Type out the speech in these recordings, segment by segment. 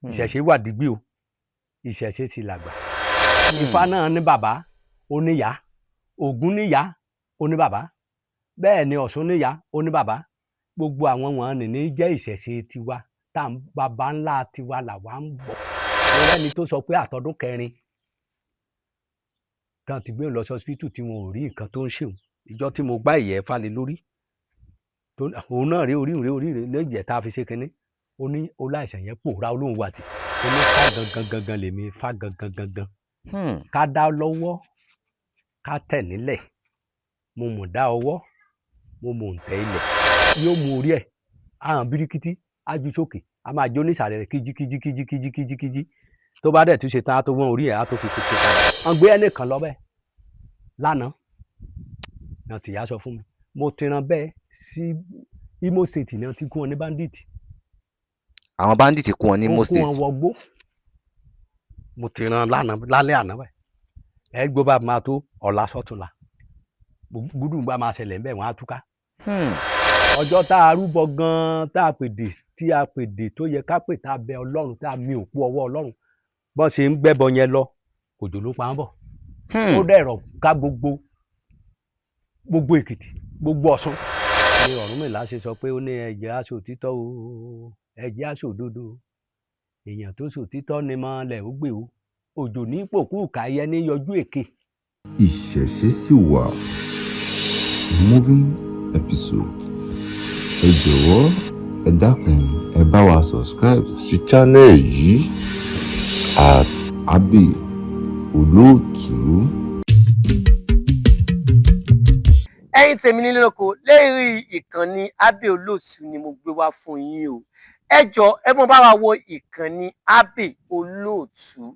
Ìṣẹ̀ṣe wà dígbì o, ìṣẹ̀ṣe ti làgbà. Ifá náà ní bàbá, ó níyá. Ògún níyá, ó ní bàbá. Bẹ́ẹ̀ ni Ọ̀ṣun níyá, ó ní bàbá. Gbogbo àwọn wọn ní jẹ́ ìṣẹ̀ṣe tiwa tá à ń bàbá ńlá tiwa làwa ń bọ̀. Mo rẹ́ni tó sọ pé àtọdún kẹrin tán ti gbé òun lọ sí hospital tí wọn ò rí nǹkan tó ń ṣe òun. Ìjọ tí mo gbá ìyẹ́ falẹ̀ lórí tó òun náà rí orí rí orí rí lẹ́jẹ̀ tá a fi ṣe kinní, ó ní ó láìsàn yẹn pòórá, olóhùn wà tì. Ó ní fá gangan gangan lèmi, fá gangan gangan. Ká dá lọ́wọ́, ká tẹ̀ nílẹ̀, mo mọ̀ dá ọwọ́, mo mọ̀ ń tẹ̀ ilẹ̀. Yóò mú orí ẹ̀ ahọ́n bíríkítí, á ju sókè, á máa jó nísàlẹ̀ rẹ̀ kíjí kíjí kíjí kíjí kíjí kíjí. Tó bá dẹ̀ tún ṣe tán, á tó wọ́n orí ẹ̀, á tó fi kékeré padà. Wọ́n gbé ẹnìkan lọ bẹ́ẹ̀ lánàá náà, tìyá sọ fún mi. Mo ti ran bẹ́ẹ̀ sí Imo State náà ti kún wọn ní bandit. Àwọn bandit kó wọn ní Imo Ó kó wọn State? wọgbó. Mo ti ran lánàá, lálẹ́ àná báyìí. Ẹ gbọ́, bá máa tó ọ̀la sọ́túnla, gbúdú bá máa ṣẹlẹ̀ ńbẹ̀, wọ́n á túká. Ọjọ́ tá a rúbọ gan-an, tá a pèdè, tí a pèdè tó yẹ ká pè, tá a bẹ Ọlọ́run, tá a mi òkú ọwọ́ Ọlọ́run, bọ́n ṣe ń gbẹ́bọ yẹn lọ, òjò ló pa ń bọ̀. Ó dẹ̀rọ̀ ká gbogbo gbogbo Èkìtì, gbogbo Ọ̀ṣun. Ní Ọ̀rúnmìlà ṣe sọ pé ó ní ẹ̀jẹ̀ aṣọ òtítọ́ o, ẹ̀jẹ̀ aṣọ òdodo, èèyàn tó ṣòtítọ́ ni mọ́lẹ̀ ó gbé o, òjò ní pòkú káyẹ ní yọjú èké. Ìṣẹ̀ṣe sì wà moving episode. Ẹ jọ̀wọ́, ẹ dákun, ẹ bá wa subscribe sí channel yìí @AbeyOlóòtú. Ẹ̀yin tèmi nílé lóko, lórí ìkànnì Abbey Olóòtú ni mo gbé wá fún yín o. Ẹ jọ, ẹ mọ bá wa wo ìkànnì Abbey Olóòtú,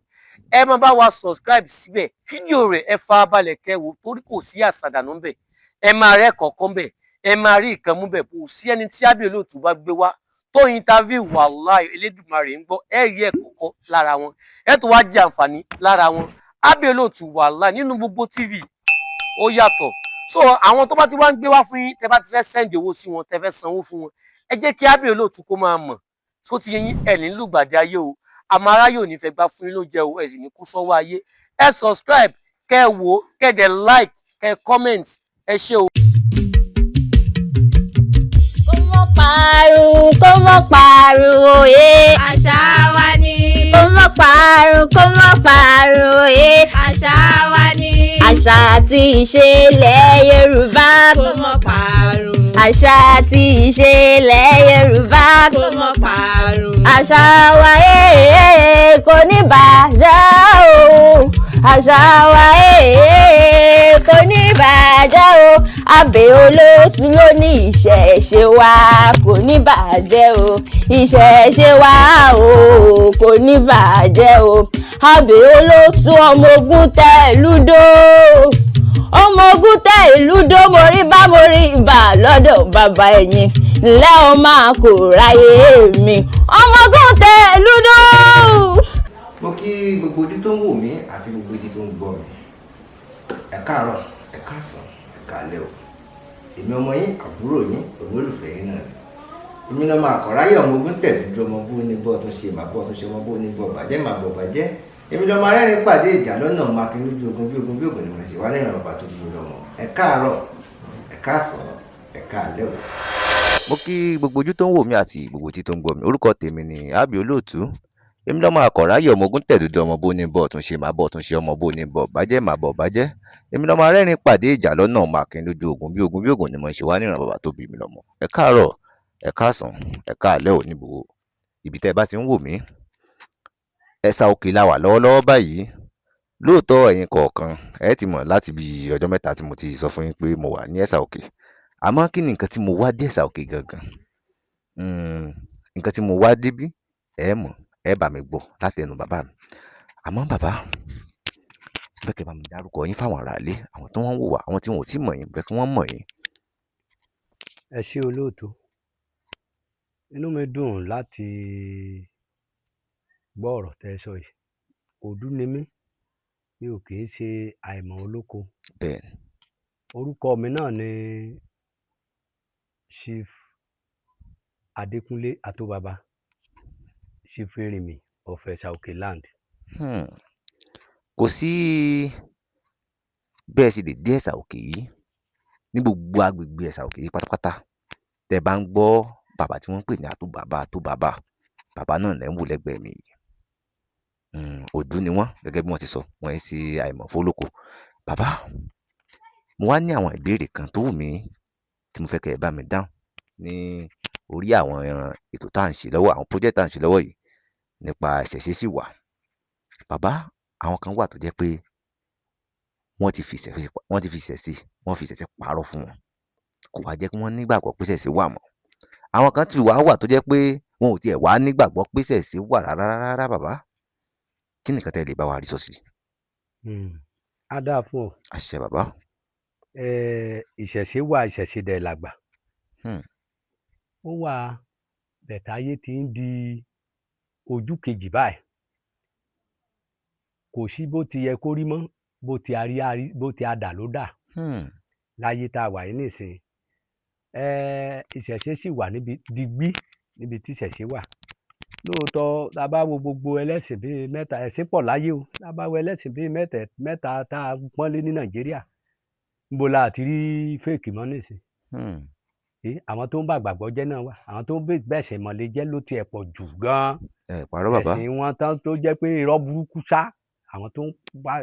ẹ mọ bá wa subscribe síbẹ̀. Fídíò rẹ̀, ẹ farabalẹ̀ kẹ́ wò, torí kò sí àṣàdànù ńbẹ̀. Ẹ máa rẹ́ kọ̀ọ̀kan ńbẹ̀, ẹ máa rí ìkan mú bẹ̀. Kò sí ẹni tí Abbey Olóòtú bá gbé wá tó interview, wàláì, Elédùmarè ń gbọ́, ẹ rí ẹ̀kọ́ lára wọn, ẹ tó wá jẹ àǹfààní lára wọn. Abbey Olóòtú, wàláì, nínú gbogbo TV, ó yàtọ̀. So àwọn tó bá ti wá ń gbé wá fún yín, tẹ bá ti fẹ́ send owó sí wọn, tẹ fẹ́ sanwó fún wọn, ẹ jẹ́ kí Abbey Olóòtú kó máa mọ̀ tó ti yín. Ẹ̀ ní lùgbàdì ayé o, àmọ́ aráyé ò ní fẹ́ gbá fún yín ló jẹ o, ẹ sì ní kú sọ́wọ́ ayé. Ẹ subscribe, kẹ́ ẹ wò ó, kẹ́ ẹ dẹ̀ like, kẹ́ ẹ comment. Ẹ ṣé o. Kó mọ́ parun, kó mọ́ parun òye. Àṣà wa ni. Kó mọ́ parun, kó mọ́ parun òye. Àṣà wa ni. Àṣà àti ìṣe ilẹ̀ Yorùbá. Kó mọ́ parun. Àṣà àti ìṣe ilẹ̀ Yorùbá. Kó mọ́ parun. Àṣà wa kò ní bàjẹ́ o, àṣà wa kò ní bàjẹ́ o. Abbey Olóòtú ló ní ìṣẹ̀ṣe wa kò ní bàjẹ́ o, ìṣẹ̀ṣe wa o kò ní bàjẹ́ o. Abbey Olóòtú, ọmọ ogun tẹ lúdó, ọmọ ogun tẹ ìlú dó, mo rí bá mo rí ibà lọ́dọ̀ bàbá ẹ̀yìn ńlẹ́ o, máa kò ráyè mi, ọmọ ogun tẹ ìlú dó. Mo kí gbogbo ojú tó ń wò mí àti gbogbo etí tó ń gbọ́ mi. Ẹ káàárọ̀, ẹ káàsán, ẹ káalẹ́ o. Èmi ọmọ yín, àbúrò yín, olólùfẹ́ yín náà ni. Èmi náà máa kọ̀ráyè, ọmọ ogun tẹ̀dúdú, ọmọ bó ní bọ́ tó ṣe màá bọ́ tó ṣe, ọmọ bó ní bọ́ bàjẹ́ màá bọ̀ bàjẹ́. Èmi lọ́mọ arẹ́rìn pàdé ìjà lọ́nà, ọmọ akin lójú ogun, bí ogun bí ogun ni mo sì wá níran bàbá tó dúró lọ́mọ. Ẹ káàárọ̀, ẹ káàsán, ẹ káalẹ́ o. Mo kí gbogbo ojú tó ń wò mí àti gbogbo etí tó ń gbọ́ mi. Orúkọ tèmi ni Abbey Olóòtú. Èmi lọ́mọ àkọ̀ráyè, ọmọ ogun tẹ̀dúdú, ọmọ bó ní bọ́ tún ṣe màá bọ̀ tún ṣe, ọmọ bó ní bọ̀ bàjẹ́ màá bọ̀ bàjẹ́. Èmi lọ́mọ arẹ́rìn pàdé ìjà lọ́nà, ọmọ akin lójú ogun, bí ogun bí ogun ni mo ṣe wá níran bàbá tó bí mi lọ́mọ. Ẹ káàárọ̀, ẹ káàsán, ẹ káalẹ́ ò ní gbogbo ibi tẹ́ ẹ bá ti ń wò mí. Ẹ̀sà Òkè la wà lọ́wọ́lọ́wọ́ báyìí. Lóòótọ́, ẹ̀yin kọ̀ọ̀kan ẹ ti mọ̀ láti bí ọjọ́ 3 tí mo ti sọ fún yín pé mo wà ní Ẹ̀sà Òkè. Àmọ́ kí ni nǹkan tí mo wá dé Ẹ̀sà Òkè gangan? Nǹkan tí mo wá débí, ẹ mọ̀, ẹ bá mi gbọ́ látẹnu bàbá mi. Àmọ́ bàbá, mo fẹ́ kẹ́ bá mi dárúkọ yín fáwọn aráalé, àwọn tí wọ́n ń wò wá, àwọn tí wọn ò tí mọ̀ yín, mo fẹ́ kí wọ́n mọ̀ yín. Ẹ ṣé olóòtú, inú mi dùn láti gbọ́ ọ̀rọ̀ tẹ́ ẹ sọ yìí. Òdú ni mí, mi ò kì í ṣe àìmọ̀ olóko. Bẹ́ẹ̀ni. Orúkọ mi náà ni Chief Adékúnlé Atóbaba, Chief Erinmi. of Ẹ̀sà Òkè land. Kò sí bẹ́ẹ̀ ṣe lè dé Ẹ̀sà Òkè yìí, ní gbogbo agbègbè Ẹ̀sà Òkè yìí pátápátá, tẹ́ ẹ bá ń gbọ́ bàbá tí wọ́n ń pè ní Àtóbàbá Àtóbàbá, bàbá náà lẹ́ ń wò lẹ́gbẹ̀ẹ́ mi yìí. Òdú ni wọ́n, gẹ́gẹ́ bí wọ́n ti sọ, wọ́n ń ṣe àìmọ̀ fólóko. Bàbá, mo wá ní àwọn ìbéèrè kan tó wù mí tí mo fẹ́ kẹ́ ẹ bá mi dáhùn ní orí àwọn ètò tá à ń ṣe lọ́wọ́, àwọn project tá à ń ṣe lọ́wọ́ yìí nípa ìṣẹ̀ṣe sì wà. Bàbá, àwọn kan wà tó jẹ́ pé wọ́n ti fi ìṣẹ̀ṣe, wọ́n fi ìṣẹ̀ṣe parọ́ fún wọn, kò wá jẹ́ kí wọ́n nígbàgbọ́ pé ìṣẹ̀ṣe wà mọ́. Àwọn kan ti wá wà tó jẹ́ pé wọn ò tiẹ̀ wá nígbàgbọ́ pé ìṣẹ̀ṣe wà rárá rárá. Bàbá, kí nìkan tẹ́ lè bá wa rí sọ sí? Á dáa fún ọ. Àṣẹ, bàbá. Ìṣẹ̀ṣe wà, ìṣẹ̀ṣe dẹ̀ làgbà. Ó wà bẹ̀tà, ayé ti ń di ojú kejì báyìí, kò sí bó ti yẹ kó rí mọ́, bó ti a rí a rí, bó ti a dà ló dà. Láyé tá a wà yìí nísìnyí, ìṣẹ̀ṣe sì wà níbi digbí, níbi tí ìṣẹ̀ṣe wà lóòótọ́. Tá a bá wo gbogbo ẹlẹ́sìn bíi mẹ́ta, ẹ̀sìn pọ̀ láyé o, tá a bá wo ẹlẹ́sìn bíi mẹ́ta tá a pọ́nlé ní Nàìjíríà, níbo la ti rí fake mọ́ nísìnyí? Àwọn tó ń bá gbàgbọ́ jẹ́ náà wà, àwọn tó ń bẹ̀sẹ̀ mọ̀lẹ́ jẹ́ ló tiẹ̀ pọ̀ jù gan-an. Ẹ parọ́, bàbá. Ẹ̀sìn wọn tán tó jẹ́ pé irọ́ burúkú ṣá, àwọn tó ń bá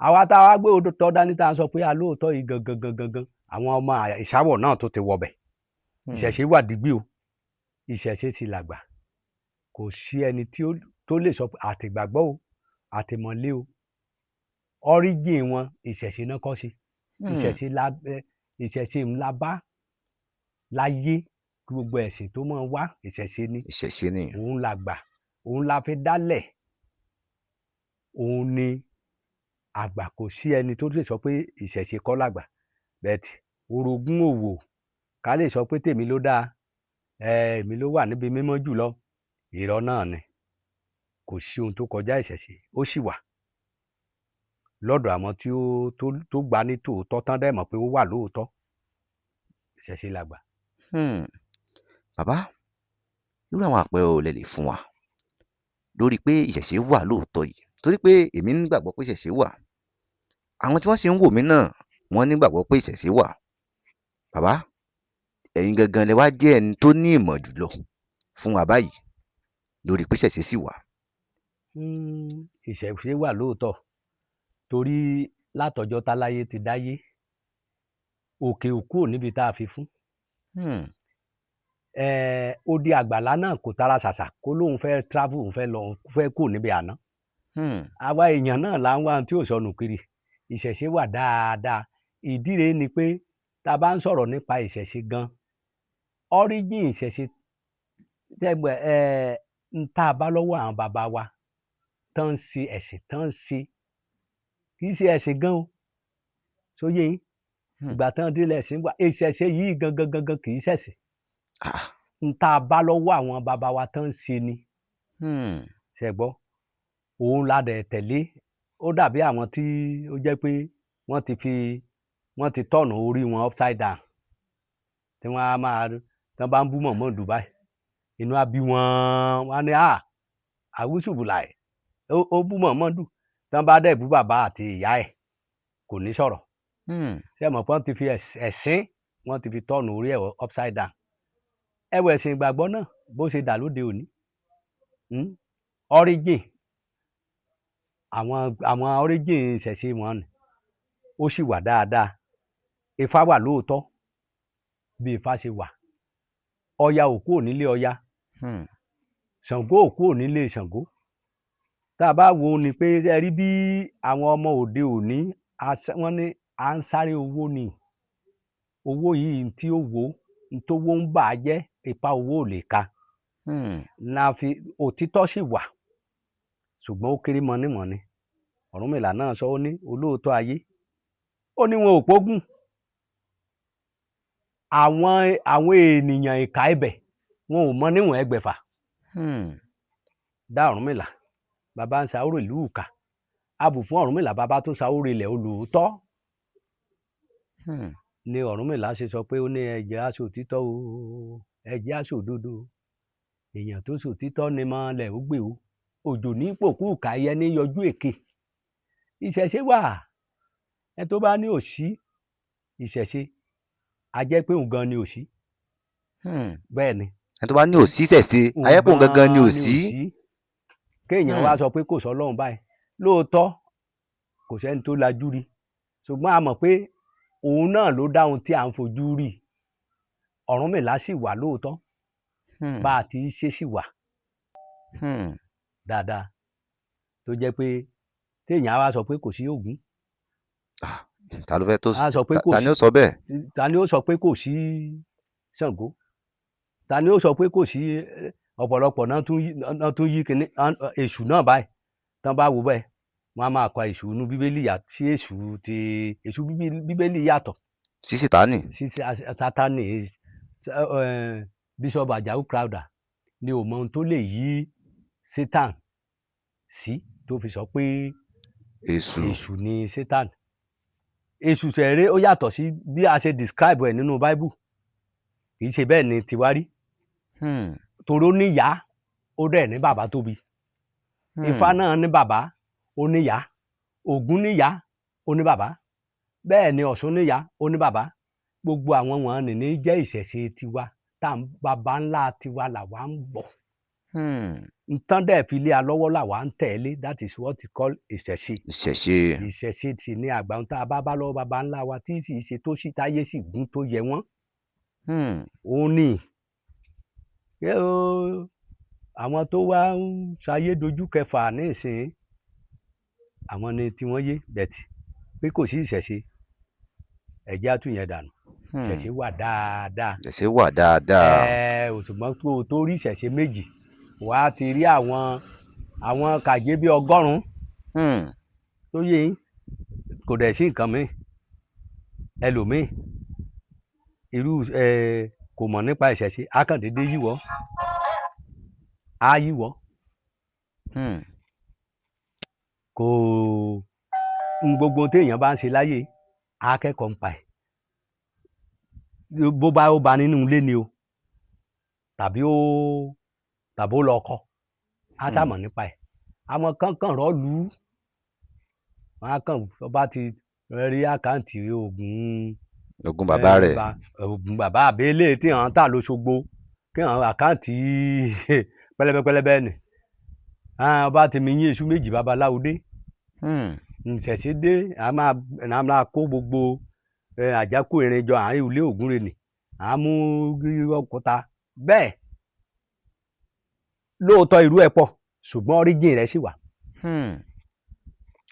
àwa tá a wá gbé odò tọ́ dání, tá a sọ pé alóòótọ́ yìí gangan gangan gangan, àwọn ọmọ ìsáwọ̀ náà tó ti wọbẹ̀. Ìṣẹ̀ṣe wà digbí o, ìṣẹ̀ṣe ti làgbà. Kò sí ẹni tí ó tó lè sọ pé àtìgbàgbọ́ o, àtìmọ̀lé o, origin wọn ìṣẹ̀ṣe náà kọ́ sí. Ìṣẹ̀ṣe la ìṣẹ̀ṣe ńlá bá láyé kí gbogbo ẹ̀sìn tó máa wá, ìṣẹ̀ṣe ni. Ìṣẹ̀ṣe ni. Òun la gbà, òun la fi dálẹ̀, òun ni àgbà. Kò sí ẹni tó lè sọ pé ìṣẹ̀ṣe kọ́ làgbà, but orogún òwò ká lè sọ pé tèmi ló dáa, èmi ló wà níbi mímọ́ jùlọ, irọ́ náà ni. Kò sí ohun tó kọjá ìṣẹ̀ṣe. Ó sì wà lọ́dọ̀ àwọn tí ó tó gbà ní tòótọ́ tán dẹ̀ mọ̀ pé ó wà lóòótọ́. Ìṣẹ̀ṣe làgbà. Bàbá, irú àwọn àpẹẹrẹ wo lẹ lè fún wa lórí pé ìṣẹ̀ṣe wà lóòótọ́ yìí? Torí pé èmi nígbàgbọ́ pé ìṣẹ̀ṣe wà, àwọn tí wọ́n sì ń wò mí náà, wọ́n nígbàgbọ́ pé ìṣẹ̀ṣe wà. Bàbá, ẹ̀yin gangan lẹ wá jẹ́ ẹni tó ní ìmọ̀ jùlọ fún wa báyìí lórí pé ìṣẹ̀ṣe sì wà. Ìṣẹ̀ṣe wà lóòótọ́, torí látọjọ́ táláyé ti dáyé, òkè ò kúrò níbi tá a fi fún. Odi àgbàlá náà kò tara ṣàṣà kó lóun fẹ́ travel, òun fẹ́ lọ, òun fẹ́ kúrò níbi àná. Àwa èèyàn náà là ń wá ohun tí ò sọnù kiri. Ìṣẹ̀ṣe wà dáadáa. Ìdí rèé ni pé tá a bá ń sọ̀rọ̀ nípa ìṣẹ̀ṣe gan, origin ìṣẹ̀ṣe tẹ́gbẹ̀ ń tá a bá lọ́wọ́ àwọn bàbá wa tán ń ṣe ẹ̀sìn, tán ń ṣe, kì í ṣe ẹ̀sìn gan o, sóyè yín? Ìgbà tán délẹ̀ ẹ̀sìn wà. Ìṣẹ̀ṣe yìí gangan gangan kì í ṣẹ̀sìn. Ń tá a bá lọ́wọ́ àwọn bàbá wa tán ń ṣe ni. Ṣe gbọ́, òun la dẹ̀ tẹ̀lé. Ó dàbí àwọn tí ó jẹ́ pé wọ́n ti turn orí wọn upside down, tí wọ́n á máa tí wọ́n bá ń bú mọ̀mọ́ Dubai, inú á bí wọn, wọ́n á ní à àwùsùbùláì, ó bú Muhammadu. Tí wọ́n bá dẹ̀ bú bàbá àti ìyá ẹ̀, kò ní sọ̀rọ̀. Ṣé ẹ mọ̀ pé wọ́n ti fi ẹ̀sìn, wọ́n ti fi turn orí ẹ̀ upside down? Ẹ wo ẹ̀sìn ìgbàgbọ́ náà bó ṣe dà lóde òní. Origin àwọn origin ìṣẹ̀ṣe wọn ni ó sì wà dáadáa. Ifá wà lóòótọ́ bí Ifá ṣe wà. Ọya ò kúrò nílé Ọya. Ṣàngó ò kúrò nílé Ṣàngó. Tá a bá wo ni pé ẹ rí bí àwọn ọmọ òde òní, wọ́n ní à ń sáré owó ni. Owó yìí tí ó wò ó tówó ń bà á jẹ́, ipa owó ò lè ka. La fi òtítọ́ sì wà, ṣùgbọ́n ó kéré mọ́nímọ́ní. Ọ̀rúnmìlà náà sọ, ó ní olóòótọ́ ayé, ó ní wọn ò pógún. Àwọn ènìyàn ìkà ibẹ̀, wọn ò mọ níwọ̀n ẹgbẹ̀fà. Dá Ọ̀rúnmìlà, bàbá ń ṣàwòrò ìlú ìkà, a bù fún Ọ̀rúnmìlà, bàbá tó ṣàwòrò ilẹ̀ olóòótọ́. Ni Ọ̀rúnmìlà ṣe sọ pé ó ní ẹ jẹ́ á ṣòtítọ́ o, ẹ jẹ́ á ṣòdodo. Èèyàn tó ṣòtítọ́ ni mọ́lẹ̀ ó gbé o. Òjò ní pòkú káyẹ ní yọjú èké. Ìṣẹ̀ṣe wà. Ẹ tó bá ní òsí ìṣẹ̀ṣe, a jẹ́ pé òun gan ni òsí. Bẹ́ẹ̀ ni. Ẹni tó bá ní òsí ìṣẹ̀ṣe, Òun ayẹ́pọ̀ gangan ni òsí. Kéèyàn wá sọ pé kò sọ́lọ́run báyìí, lóòótọ́ kò sẹ́ni tó lajú rí, ṣùgbọ́n a mọ̀ pé òun náà ló dá ohun tí à ń fojú rí. Ọ̀rúnmìlà sì wà lóòótọ́, bá a ti ṣe sì wà dáadáa, tó jẹ́ pé téèyàn á wá sọ pé kò sí Ògún, Ta ló fẹ́ tó á sọ pé kò ta ni sí ó sọ bẹ́ẹ̀? Ta ni ó sọ pé kò sí Ṣàngó? Ta ni ó sọ pé kò sí ọ̀pọ̀lọpọ̀ náà tún yí kinní èṣù náà báyìí? Tán bá wo bẹ́ẹ̀, wọ́n á máa kọ èṣù inú Bíbélì sí èṣù ti èṣù Bíbélì yàtọ̀ sí Sítánì. Sí Sátánì. Bishop Ajáò Crowther ni ò mọ ohun tó lè yí Satan sí tó fi sọ pé èṣù. Èṣù ni Satan. Èṣù tẹ̀rẹ́ ó yàtọ̀ sí bí a ṣe describe ẹ̀ nínú Bible, kì í ṣe bẹ́ẹ̀ ni tiwa rí, toró níyàá, ó dẹ̀ ní bàbá tóbi. Ifá náà ní bàbá, ó níyàá. Ògún níyàá, ó ní bàbá. Bẹ́ẹ̀ ni Ọ̀ṣun níyàá, ó ní bàbá. Gbogbo àwọn wọn ní jẹ́ ìṣẹ̀ṣe tiwa tá à ń bàbá ńlá tiwa làwa ń bọ̀. Ntán dẹ̀ fi lé a lọ́wọ́ làwa ń tẹ̀lé. That is what we call ìṣẹ̀ṣe. Ìṣẹ̀ṣe. Ìṣẹ̀ṣe ti ní àgbà ohun tá a bá bá lọ́wọ́ bàbá ńlá wa tí sì ṣe tó sì táyé sì gún tó yẹ wọ́n. Òun ni ṣé o àwọn tó wá ń ṣayé dojú kẹfà nísìnyí, àwọn ni tí wọ́n yé bẹ̀tì pé kò sí ìṣẹ̀ṣe. Ẹ̀jẹ̀ á tún yẹn dànù. Ìṣẹ̀ṣe wà dáadáa. Ìṣẹ̀ṣe wà dáadáa. Ẹ òṣùgbọ́n tó o tó rí ìṣẹ̀ṣe méjì, wàá ti rí àwọn kàjé bíi 100 tó yé yín. Kò dẹ̀ sí nǹkan míì. Ẹlòmíì irú ẹ kò mọ̀ nípa ìṣẹ̀ṣe, á kàn déédé yíwọ́, á yíwọ́. Kò ń gbogbo téèyàn bá ń ṣe láyé, á kẹ́kọ̀ọ́ ń pa ẹ̀. Bó bá ó ba nínú ilé ni o, tàbí ó lọ kọ́, á ṣàmọ̀ nípa ẹ̀. Àwọn kan kàn rọ́ lù ú, wọn á kàn tó bá ti rí account oògùn Ogún bàbá rẹ̀. Oògùn bàbá àbẹ́lẹ̀ tí àwọn tà lóṣogbo, kí àwọn account pẹlẹbẹ pẹlẹbẹ ni ọba ti mi yín èṣù méjì babaláwo dé. Ìṣẹ̀ṣe dé, a máa kó gbogbo àjákò irin jọ àárín ilé ògùn rẹ̀ nì, à á mú òkúta bẹ́ẹ̀. Lóòótọ́ irú ẹ̀ pọ̀, ṣùgbọ́n origin rẹ̀ sì wà.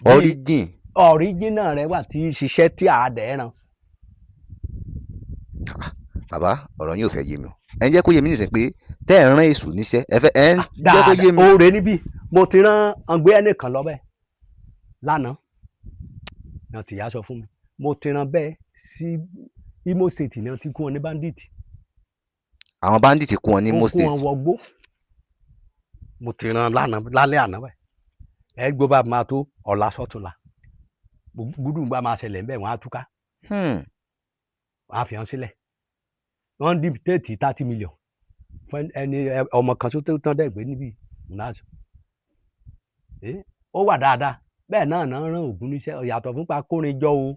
Origin. Original rẹ̀ wà tí í ṣiṣẹ́ tí a dẹ̀ ràn. Bàbá, ọ̀rọ̀ yín ò fẹ́ yé mi o. Ẹ ń jẹ́ kó yé mi nísìnyí pé tẹ́ ẹ̀ ń rán èṣù níṣẹ́, ẹ fẹ́ ẹ ń jẹ́ kó yé mi. Dáadáa, oore níbí mo ti rán ọgbẹ́ ẹnìkan lọ bẹ́ẹ̀ lánàá náà, tìyá sọ fún mi. Mo ti rán bẹ́ẹ̀ sí Imo State náà ti kún wọn ní bandit. Àwọn bandit kún wọn ní Imo Ó kó wọn State. wọgbó. Mo ti rán lánàá, lálẹ́ àná bẹ́ẹ̀. Ẹ gbọ́, bá máa tó ọ̀la sọ́túnla, gbúdú bá máa ṣẹlẹ̀ ńbẹ̀, wọ́n á túká. Wọ́n á fi hàn sílẹ̀. Wọ́n dictate 30 million fún ẹni ọmọ kan tó tán dẹ̀ gbé níbí ìnáṣọ. Ó wà dáadáa bẹ́ẹ̀ náà náà rán Ògún níṣẹ́ yàtọ̀ fún pa kórin jọ o,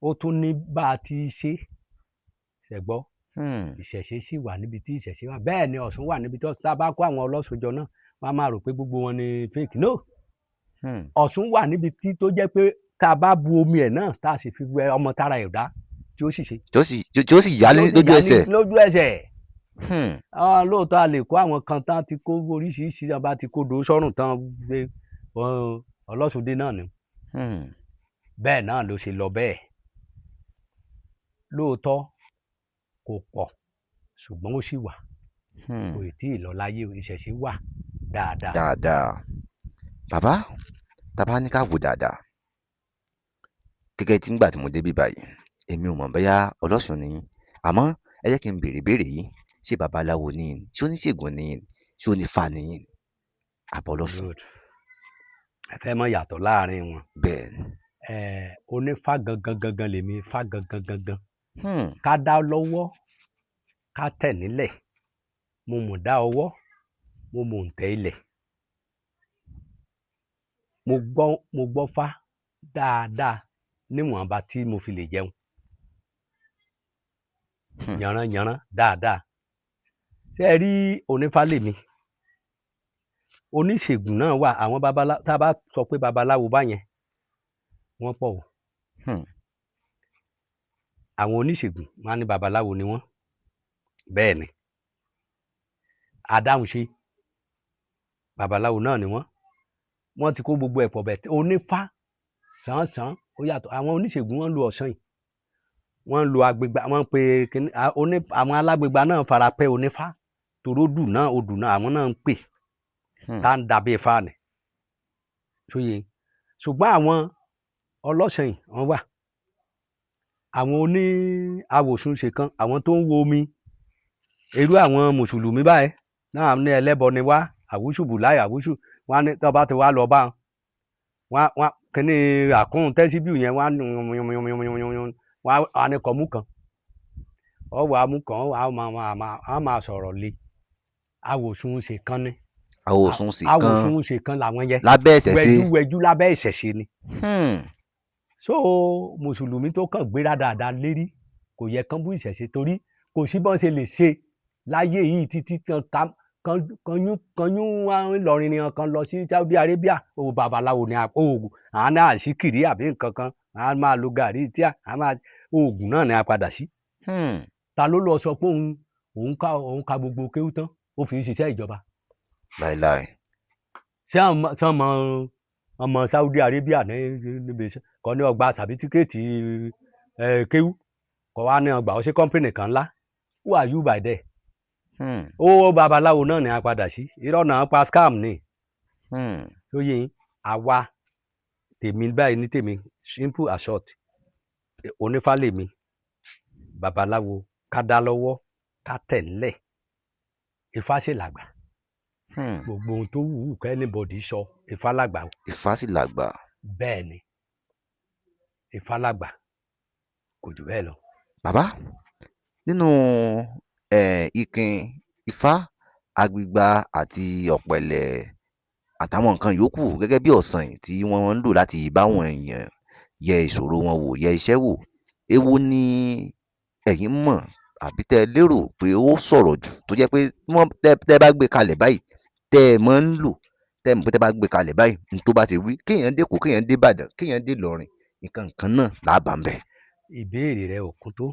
ó tún ní bá a ti ṣe ṣẹ̀gbọ́. Ìṣẹ̀ṣe sì wà níbi tí ìṣẹ̀ṣe wà. Bẹ́ẹ̀ ni Ọ̀ṣun wà níbi tí Ọ̀ṣun. Tá a bá kó àwọn ọlọ́ṣun jọ náà, wọ́n á máa rò pé gbogbo wọn ni fake. No. Ọ̀ṣun wà níbi tí tó jẹ́ pé tá a bá bu omi ẹ̀ náà, tá a sì fi wẹ ọmọ tára ẹ̀ dá, tí ó sì ṣe. Tí ó sì yá Tí ó sì lójú yá ẹsẹ̀. Lójú ẹsẹ̀. Ah, lóòótọ́ a lè kó àwọn kan tán ti kó oríṣiríṣi, tán bá ti kó do sọ́rùn tán gbé ọlọ́ṣundé náà ni. Bẹ́ẹ̀ náà ló ṣe lọ bẹ́ẹ̀. Lóòótọ́ kò pọ̀, ṣùgbọ́n ó sì wà. Kò ì tí ì lọ láyé o. Ìṣẹ̀ṣe wà dáadáa. Dáadáa. Bàbá, tá a bá ní ká wò dáadáa, gẹ́gẹ́ tí ngbà tí mo débí báyìí, èmi ò mọ̀ bóyá ọlọ́ṣun ni yín, àmọ́ ẹ jẹ́ kí n béèrè ìbéèrè yìí: ṣé babaláwo ni yín ni, ṣé oníṣègùn ni yín ni, ṣé onífá ni yín ni, àbọ̀ ọlọ́ṣun? Good. Ẹ fẹ́ mọ̀ yàtọ̀ láàrin wọn. Bẹ́ẹ̀ ni. Onífá gangan gangan lèmi, fá gangan gangan. Ká dá lọ́wọ́, ká tẹ̀ nílẹ̀, mo mọ̀ dá ọwọ́, mo mọ̀ ń tẹ̀ ilẹ̀. Mo gbọ́ fá dáadáa níwọ̀nba tí mo fi lè jẹun yànrán-yànrán dáadáa. Ṣé ẹ rí onífá lèmi, oníṣègùn náà wà. Àwọn babaláwo, tá a bá sọ pé babaláwo báyẹn, wọ́n pọ̀ o. Àwọn oníṣègùn, wọn á ní babaláwo ni wọ́n. Bẹ́ẹ̀ ni adáhunṣe, babaláwo náà ni wọ́n. Wọ́n ti kó gbogbo ẹ̀ pọ̀. Bẹ̀ onífá sàn-án ó yàtọ̀. Àwọn oníṣègùn, wọ́n ń lo ọ̀sán yìí, wọ́n ń lo agbègbà, wọ́n ń pe kíní àwọn alágbègbà náà fara pẹ́ onífá, torí odù náà, odù náà àwọn náà ń pè tá ń dàbí ifá ni sóye. Ṣùgbọ́n àwọn ọlọ́sàn yìí, wọ́n wà, àwọn oní awòsùnṣe kan, àwọn tó ń wo omi, irú àwọn mùsùlùmí báyìí náà ní ẹlẹ́bọ ni wá, àwùsù bùláì àwùsù wọn á ní tó bá ti wá lọ bá wọn, wọn kíní àkún tẹ́síbíù yẹn, wọn á ní wọn á ní kọ́mú kan ọwọ́ amú kan, á máa sọ̀rọ̀ lé awòsùnṣe kan ní. Àwòsùn sì kan. Awòsùnṣe kan làwọn yẹn. Lábẹ́ ìṣẹ̀ṣe. Wẹjúwẹjú lábẹ́ ìṣẹ̀ṣe ni. So mùsùlùmí tó kàn gbéra dáadáa lérí, kò yẹ kán bú ìṣẹ̀ṣe, torí kò sí bọ́n ṣe lè ṣe láyé yìí títí kan kan kanyún wá Ìlọrin ni kan lọ sí Saudi Arabia o, babaláwo ni oògùn àwọn náà àṣìkiri àbí nǹkan kan, a máa lo gàrí tí a máa oògùn náà ni a padà sí. Ta ló lọ sọ pé òun ka gbogbo kéwú tán, ó fi ń ṣiṣẹ́ ìjọba? Láìláì. Ṣé àwọn ọmọ Saudi Arabia ní níbi iṣẹ́ kọ́ ní ọgbà certificate kéwú kọ́ wá ní ọgbà ó sí company kan ńlá? Who are you by there? Ó babaláwo náà ni a padà sí. Irọ́ náà pa, scam ni. Tó yé yín? Àwa tèmi báyìí ní tèmi, simple and short, onífá lèmi, babaláwo ká dá lọ́wọ́ ká tẹ̀ ńlẹ̀, Ifá sì làgbà. Gbogbo ohun tó wù ú kẹ́ anybody sọ, Ifá làgbà o. Ifá sì làgbà. Bẹ́ẹ̀ ni, Ifá làgbà, kò jù bẹ́ẹ̀ lọ. Bàbá, nínú ikin Ifá, agbègbà àti ọ̀pẹ̀lẹ̀ àtàwọn nǹkan yòókù gẹ́gẹ́ bí ọ̀sán yìí tí wọ́n ń lò láti báwọn èèyàn yẹ ìṣòro wọn wò, yẹ iṣẹ́ wò, èwo ni ẹ̀yin mọ̀ àbí tẹ́ ẹ lérò pé ó sọ̀rọ̀ jù, tó jẹ́ pé wọ́n tẹ́ bá gbé kalẹ̀ báyìí, tẹ́ ẹ mọ̀ ń lò, tẹ́ ẹ mọ̀ pé tẹ́ bá gbé kalẹ̀ báyìí, ní tó bá ti wí, kéèyàn dé Èkó, kéèyàn dé Ìbàdàn, kéèyàn dé Ìlọrin, nǹkan kan náà là á bá ń bẹ̀? Ìbéèrè rẹ ò kún tó.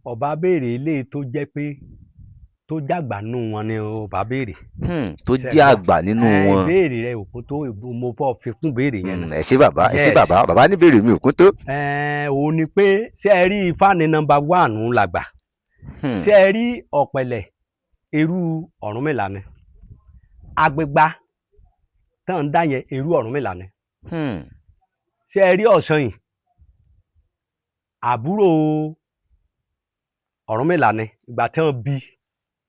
Ọba béèrè eléyìí tó jẹ́ pé tó jàgbà nù wọn ni ọba béèrè. Tó Ṣé jẹ́ ẹ gbọ́? àgbà nínú wọn. Ìbéèrè rẹ ò kún tó, mo bọ́ fi kún béèrè yẹn. Ẹ ṣé bàbá, ẹ ṣé. Yes. Bàbá ní béèrè mi ò kún tó. Òun ni pé, ṣé ẹ rí, Ifá ní number one làgbà. Ṣé ẹ rí ọ̀pẹ̀lẹ̀, irú Ọ̀rúnmìlà ni. Agbègbà tán ń dá yẹn, irú Ọ̀rúnmìlà ni. Ṣé ẹ rí ọ̀sán yìí, àbúrò Ọ̀rúnmìlà ni. Ìgbà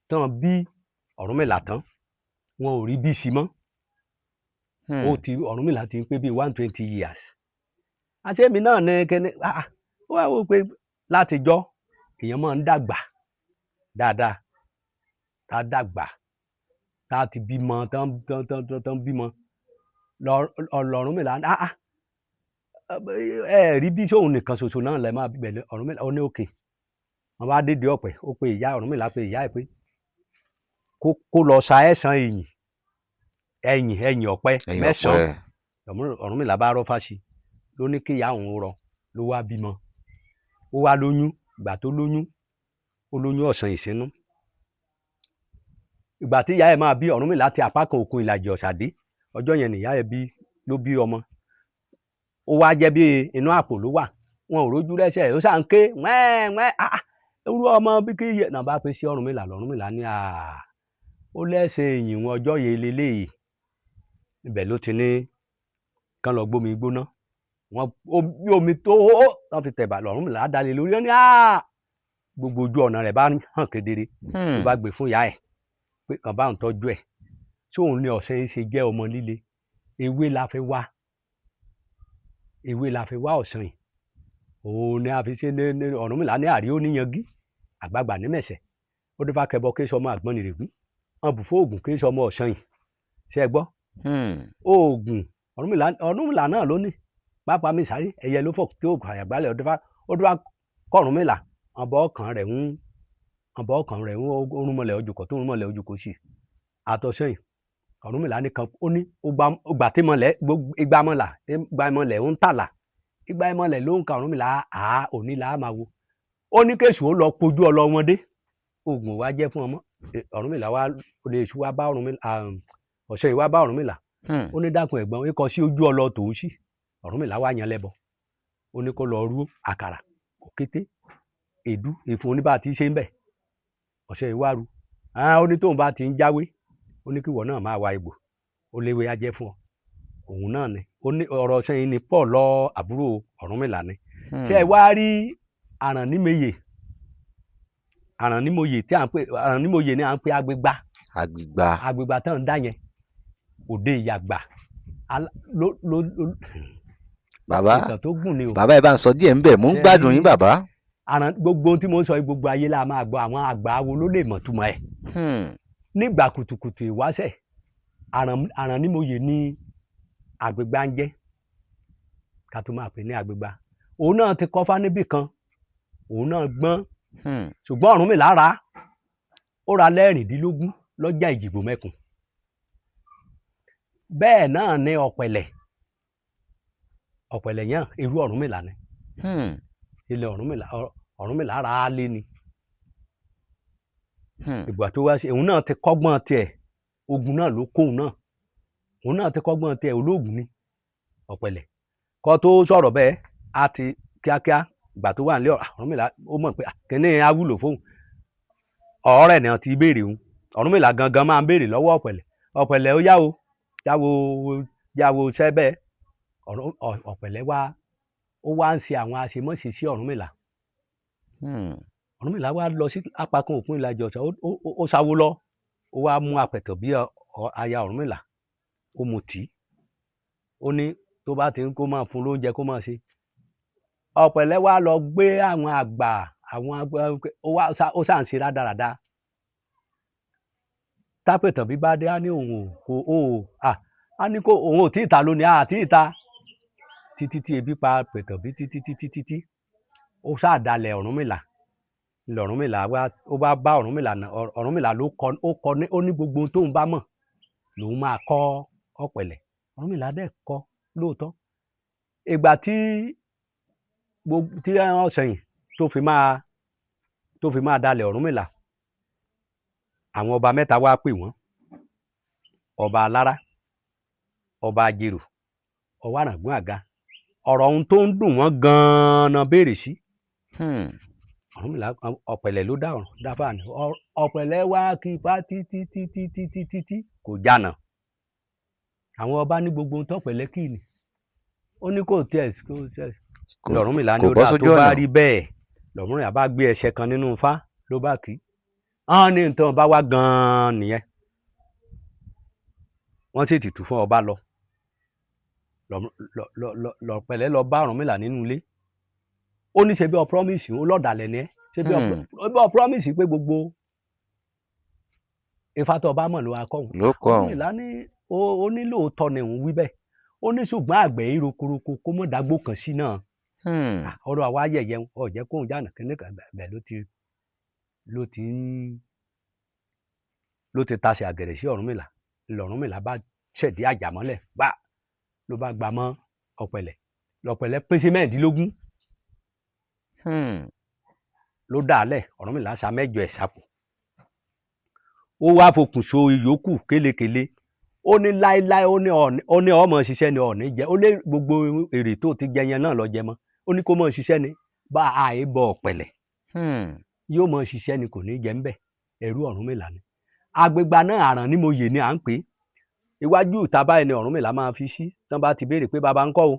tán bí Ọ̀rúnmìlà tán, wọn ò rí bí sí mọ́. Ó ti Ọ̀rúnmìlà ti ń pé bíi 120 years. Àti èmi náà ní kíní, ó wá wò pé látijọ́ èèyàn máa ń dàgbà dáadáa, tá a dàgbà, tá a ti bímọ tán tán tán tán tán bímọ Ọ̀rúnmìlà, ẹ rí bí sóun nìkan ṣoṣo náà lẹ máa bẹ̀lẹ̀ Ọ̀rúnmìlà. Ó ní òkè wọn bá dédé ọ̀pẹ, ó pe ìyá Ọ̀rúnmìlà, pé ìyá ẹ̀ pé kó lọ sa ẹ̀sán ẹ̀yìn ẹ̀yìn ẹ̀yìn ọ̀pẹ Ẹ̀yìn mẹ́sàn-án. ọ̀pẹ. Ọ̀rúnmìlà bá rọ́ fáṣí, ló ní kí ìyá òun rọ, ló wá bímọ, ó wá lóyún. Ìgbà tó lóyún, ó lóyún ọ̀sán ìsínú. Ìgbà tí ìyá ẹ̀ máa bí Ọ̀rúnmìlà ti apá kan òkun ìlàjì ọ̀sàdé, ọjọ́ yẹn nìyá ẹ̀ bí ló bí ọmọ. Ó wá jẹ́ bí inú àpò ló wà, wọn ò rójú rẹ́sẹ̀, ó sà ń ké wẹ́ẹ́ wẹ́ẹ́. Ah ah, irú ọmọ bí kí yẹ náà bá pín sí Ọ̀rúnmìlà. Lọ́rúnmìlà ní à ó lẹ́sẹ̀ ìyìn wọn ọjọ́ yẹn leléyìí. Ibẹ̀ ló ti ní kán lọ gbómi gbóná wọn bí omi tó wọn fi tẹ̀bà, lọ́rúnmìlà dalẹ̀ lórí. Ó ní à gbogbo ojú ọ̀nà rẹ̀ bá hàn kedere. Ló bá gbé fún ìyá ẹ̀ pé kàn bá ń tọ́jú ẹ̀. Tí òun ní ọ̀sẹ̀ yìí ṣe jẹ́ ọmọ líle, ewé la fi wá, ewé la fi wá ọ̀sán yìí. Òun ni a fi ṣe ní Ọ̀rúnmìlà ní àrí ó níyangí àgbààgbà ní mẹ̀sẹ̀, ó dífá kẹbọ kí sọmọ àgbọn nìrègún, wọn bù fún oògùn kí sọmọ ọ̀sán yìí. Ṣe é gbọ́? Oògùn. Ọ̀rúnmìlà, Ọ̀rúnmìlà náà ló ní pápá mi sáré ẹyẹ ló fò tí ó fàyà gbálẹ̀ ọdún ó dúró kọ̀rúnmìlà ọ̀bọ ọkàn rẹ̀ ń ọ̀bọ ọkàn rẹ̀ ń orúnmọlẹ̀ ojúkọ̀ tó orúnmọlẹ̀ ojúkọ̀ sí àtọ̀sẹ́yìn. Ọ̀rúnmìlà nìkan ó ní ó gbà tí mọlẹ̀ igba mọlà, igba mọlẹ̀ ń tàlà, igba mọlẹ̀ ló ń ka Ọ̀rúnmìlà. Àá òní là á máa wo. Ó ní kéṣù ó lọ pojú ọlọ wọn dé, oògùn wa jẹ́ fún ọmọ. Ọ̀rúnmìlà wa lè ṣu wa bá Ọ̀rúnmìlà, ọ̀sẹ̀ yìí wá bá Ọ̀rúnmìlà. Ó ní dákun ẹ̀gbọ́n, ikọ̀ sí ojú ọlọ tòun sí. Ọ̀rúnmìlà wá yan lẹ́bọ, ó ní kó lọ rú àkàrà, òkété, èédú, ìfun oníbà tí í ṣe ń bẹ̀. Ọ̀sẹ̀ yìí wá ru. Ó ní tóun bá ti ń jáwé, ó ní kíwọ náà máa wa egbò, ó léwé á jẹ́ fún ọ. Òun náà ni ó ní ọ̀rọ̀ ọ̀sẹ̀ yìí ní pọ̀ lọ àbúrò Ọ̀rúnmìlà ni. Ṣé ẹ wá rí Àrànímọyè? Àrànímọyè tí à ń pè Àrànímọyè ni à ń pè Agbègbà. Àgbìgbà. Agbègbà tán ń dá yẹn, òde ìyàgbà ló ló ló. Bàbá. Ìtàn tó gùn ni o. Bàbá, ẹ bá ń sọ díẹ̀ ńbẹ̀, mò ń Ṣé gbádùn yín, bàbá. Àràn gbogbo ohun tí mo ń sọ yìí, gbogbo ayé la máa gbọ́, àwọn àgbà wo ló lè mọ̀ túmọ̀ ẹ̀. Nígbà kùtùkùtù ìwáṣẹ̀, Àrànímọyè ní Àgbègbà ń jẹ́, ká tó máa pè ní Àgbègbà. Òun náà ti kọ́fá níbì kan, òun náà gbọ́n. Ṣùgbọ́n Ọ̀rúnmìlà rà á, ó ra 16 lọ́jà Ìjìgbò Mẹ́kùn. Bẹ́ẹ̀ náà ni Ọ̀pẹ̀lẹ̀, Ọ̀pẹ̀lẹ̀ yẹn, irú Ọ̀rúnmìlà ni. Ilẹ̀ Ọ̀rúnmìlà, Ọ̀rúnmìlà rà á lé ni. Ìgbà tó wá sí, òun náà ti kọ́gbọ́n tiẹ̀, ogun náà ló kóun náà, òun náà ti kọ́gbọ́n tiẹ̀, olóògùn ni Ọ̀pẹ̀lẹ̀. Kó tó sọ̀rọ̀ bẹ́ẹ̀, á ti kíákíá. Ìgbà tó wà nílé Ọ̀rúnmìlà, ó mọ̀ pé kíní á wúlò fóun. Ọ̀rẹ́ náà ti béèrè òun. Ọ̀rúnmìlà gangan máa ń béèrè lọ́wọ́ Ọ̀pẹ̀lẹ̀. Ọ̀pẹ̀lẹ̀, ó yá o, yáwo yáwo sẹ́bẹ̀. Ọ̀pẹ̀lẹ̀ wá, ó wá ń ṣe àwọn àṣemọ́ṣe sí Ọ̀rúnmìlà. Ọ̀rúnmìlà wá lọ sí apákan òkun ìlàjì ọ̀sán, ó sáwó lọ, ó wá mú apẹ̀tọ̀ bí aya Ọ̀rúnmìlà, ó mu tì í. Ó ní tó bá ti ń kó máa fún lóúnjẹ, kó máa ṣe. Ọ̀pẹ̀lẹ̀ wá lọ gbé àwọn àgbà, àwọn àgbà, ó wá ó sà ń ṣe rádaràda. Tápẹ̀tàn bí bá dé, á ní òun ò kò ó à á ní kó òun ò tí ì ta lónìí, àti ìta títí tí ebi pa pẹ̀tàn bí títí títí títí, ó sáà dalẹ̀ Ọ̀rúnmìlà. Lọ̀rúnmìlà wá, ó bá bá Ọ̀rúnmìlà náà. Ọ̀rúnmìlà ló kọ, ó kọ ní, ó ní gbogbo ohun tóun bá mọ̀ lòun máa kọ́ Ọ̀pẹ̀lẹ̀. Ọ̀rúnmìlà dẹ̀ kọ́ lóòótọ́. Ìgbà tí gbogbo tí Ọ̀sẹ̀yìn tó fi máa dalẹ̀ Ọ̀rúnmìlà, àwọn ọba mẹ́ta wá pè wọ́n: ọba Alára, ọba Ajerò, ọba Àràngún Àga. Ọ̀rọ̀ ohun tó ń dùn wọ́n gan-an béèrè sí. Ọ̀rúnmìlà, Ọ̀pẹ̀lẹ̀ ló dá ọ̀run dáfà ní. Ọ̀pẹ̀lẹ̀ wá kí ifá títí títí títí títí, kò jànà. Àwọn ọba ní gbogbo ohun tọ́pẹ̀lẹ̀ kì ní, ó ní kò tiẹ̀ kò tiẹ̀. Lọ̀rúnmìlà ní Kò ó bọ́ dáa tó sójú bá ọ̀nà. rí bẹ́ẹ̀. Lọ̀rúnmìlà bá gbé ẹsẹ̀ kan nínú ifá, ló bá kì í hàn ní nǹkan bá wá gan-an nìyẹn. Wọ́n sì tìtù fún ọba lọ. Lọ̀pẹ̀lẹ̀ lọ bá Ọ̀rúnmìlà nínú ilé. Ó ní ṣe bí ọ promise, ó lọ́dàlẹ̀ ni ẹ́, ṣe bí ọ bí ọ promise pé gbogbo ifá tó ọba mọ̀ ló wá kọ́ òun. Ló kọ́ ọ̀hún. Ọ̀rúnmìlà ní ó ní lóòótọ́ ni òun wí bẹ́ẹ̀. Ó ní ṣùgbọ́n àgbẹ̀ yìí rokoroko, kó mọ̀ dágbó kan sí náà. Ọ̀rọ̀ àwa yẹ̀yẹ́ ọ̀ jẹ́ kóun jáàna kíní kan bẹ́ẹ̀ ló ti tasẹ̀ àgẹ̀rẹ̀ sí Ọ̀rúnmìlà. Lọ̀rúnmìlà bá ṣẹ̀dí àjàmọ́lẹ̀ gbà, ló bá gbà mọ́ Ọ̀pẹ̀lẹ̀. Lọ̀pẹ̀lẹ̀ pín sí 16. Ló dà á lẹ̀. Ọ̀rúnmìlà sa 8 ẹ̀ sápò, ó wá fokùn so ìyókù kélekèle. Ó ní láéláé, ó ní ọ̀ọ́ni, ó ní ọmọ ṣiṣẹ́ ni ọ̀ọ́ni jẹ. Ó lé gbogbo èrè tó ti jẹ yẹn náà lọ jẹ mọ́. Ó ní kó mọ̀ ṣiṣẹ́ ni bá a bọ Ọ̀pẹ̀lẹ̀. Yóò mọ̀ ṣiṣẹ́ ni, kò ní jẹ ńbẹ̀. Ẹrú Ọ̀rúnmìlà ni àgbègbà náà. Àràn ní mo yè ni à ń pè é. Iwájú ìta báyìí ni Ọ̀rúnmìlà máa fi sí. Tán bá ti béèrè pé bàbá ń kọ́ o,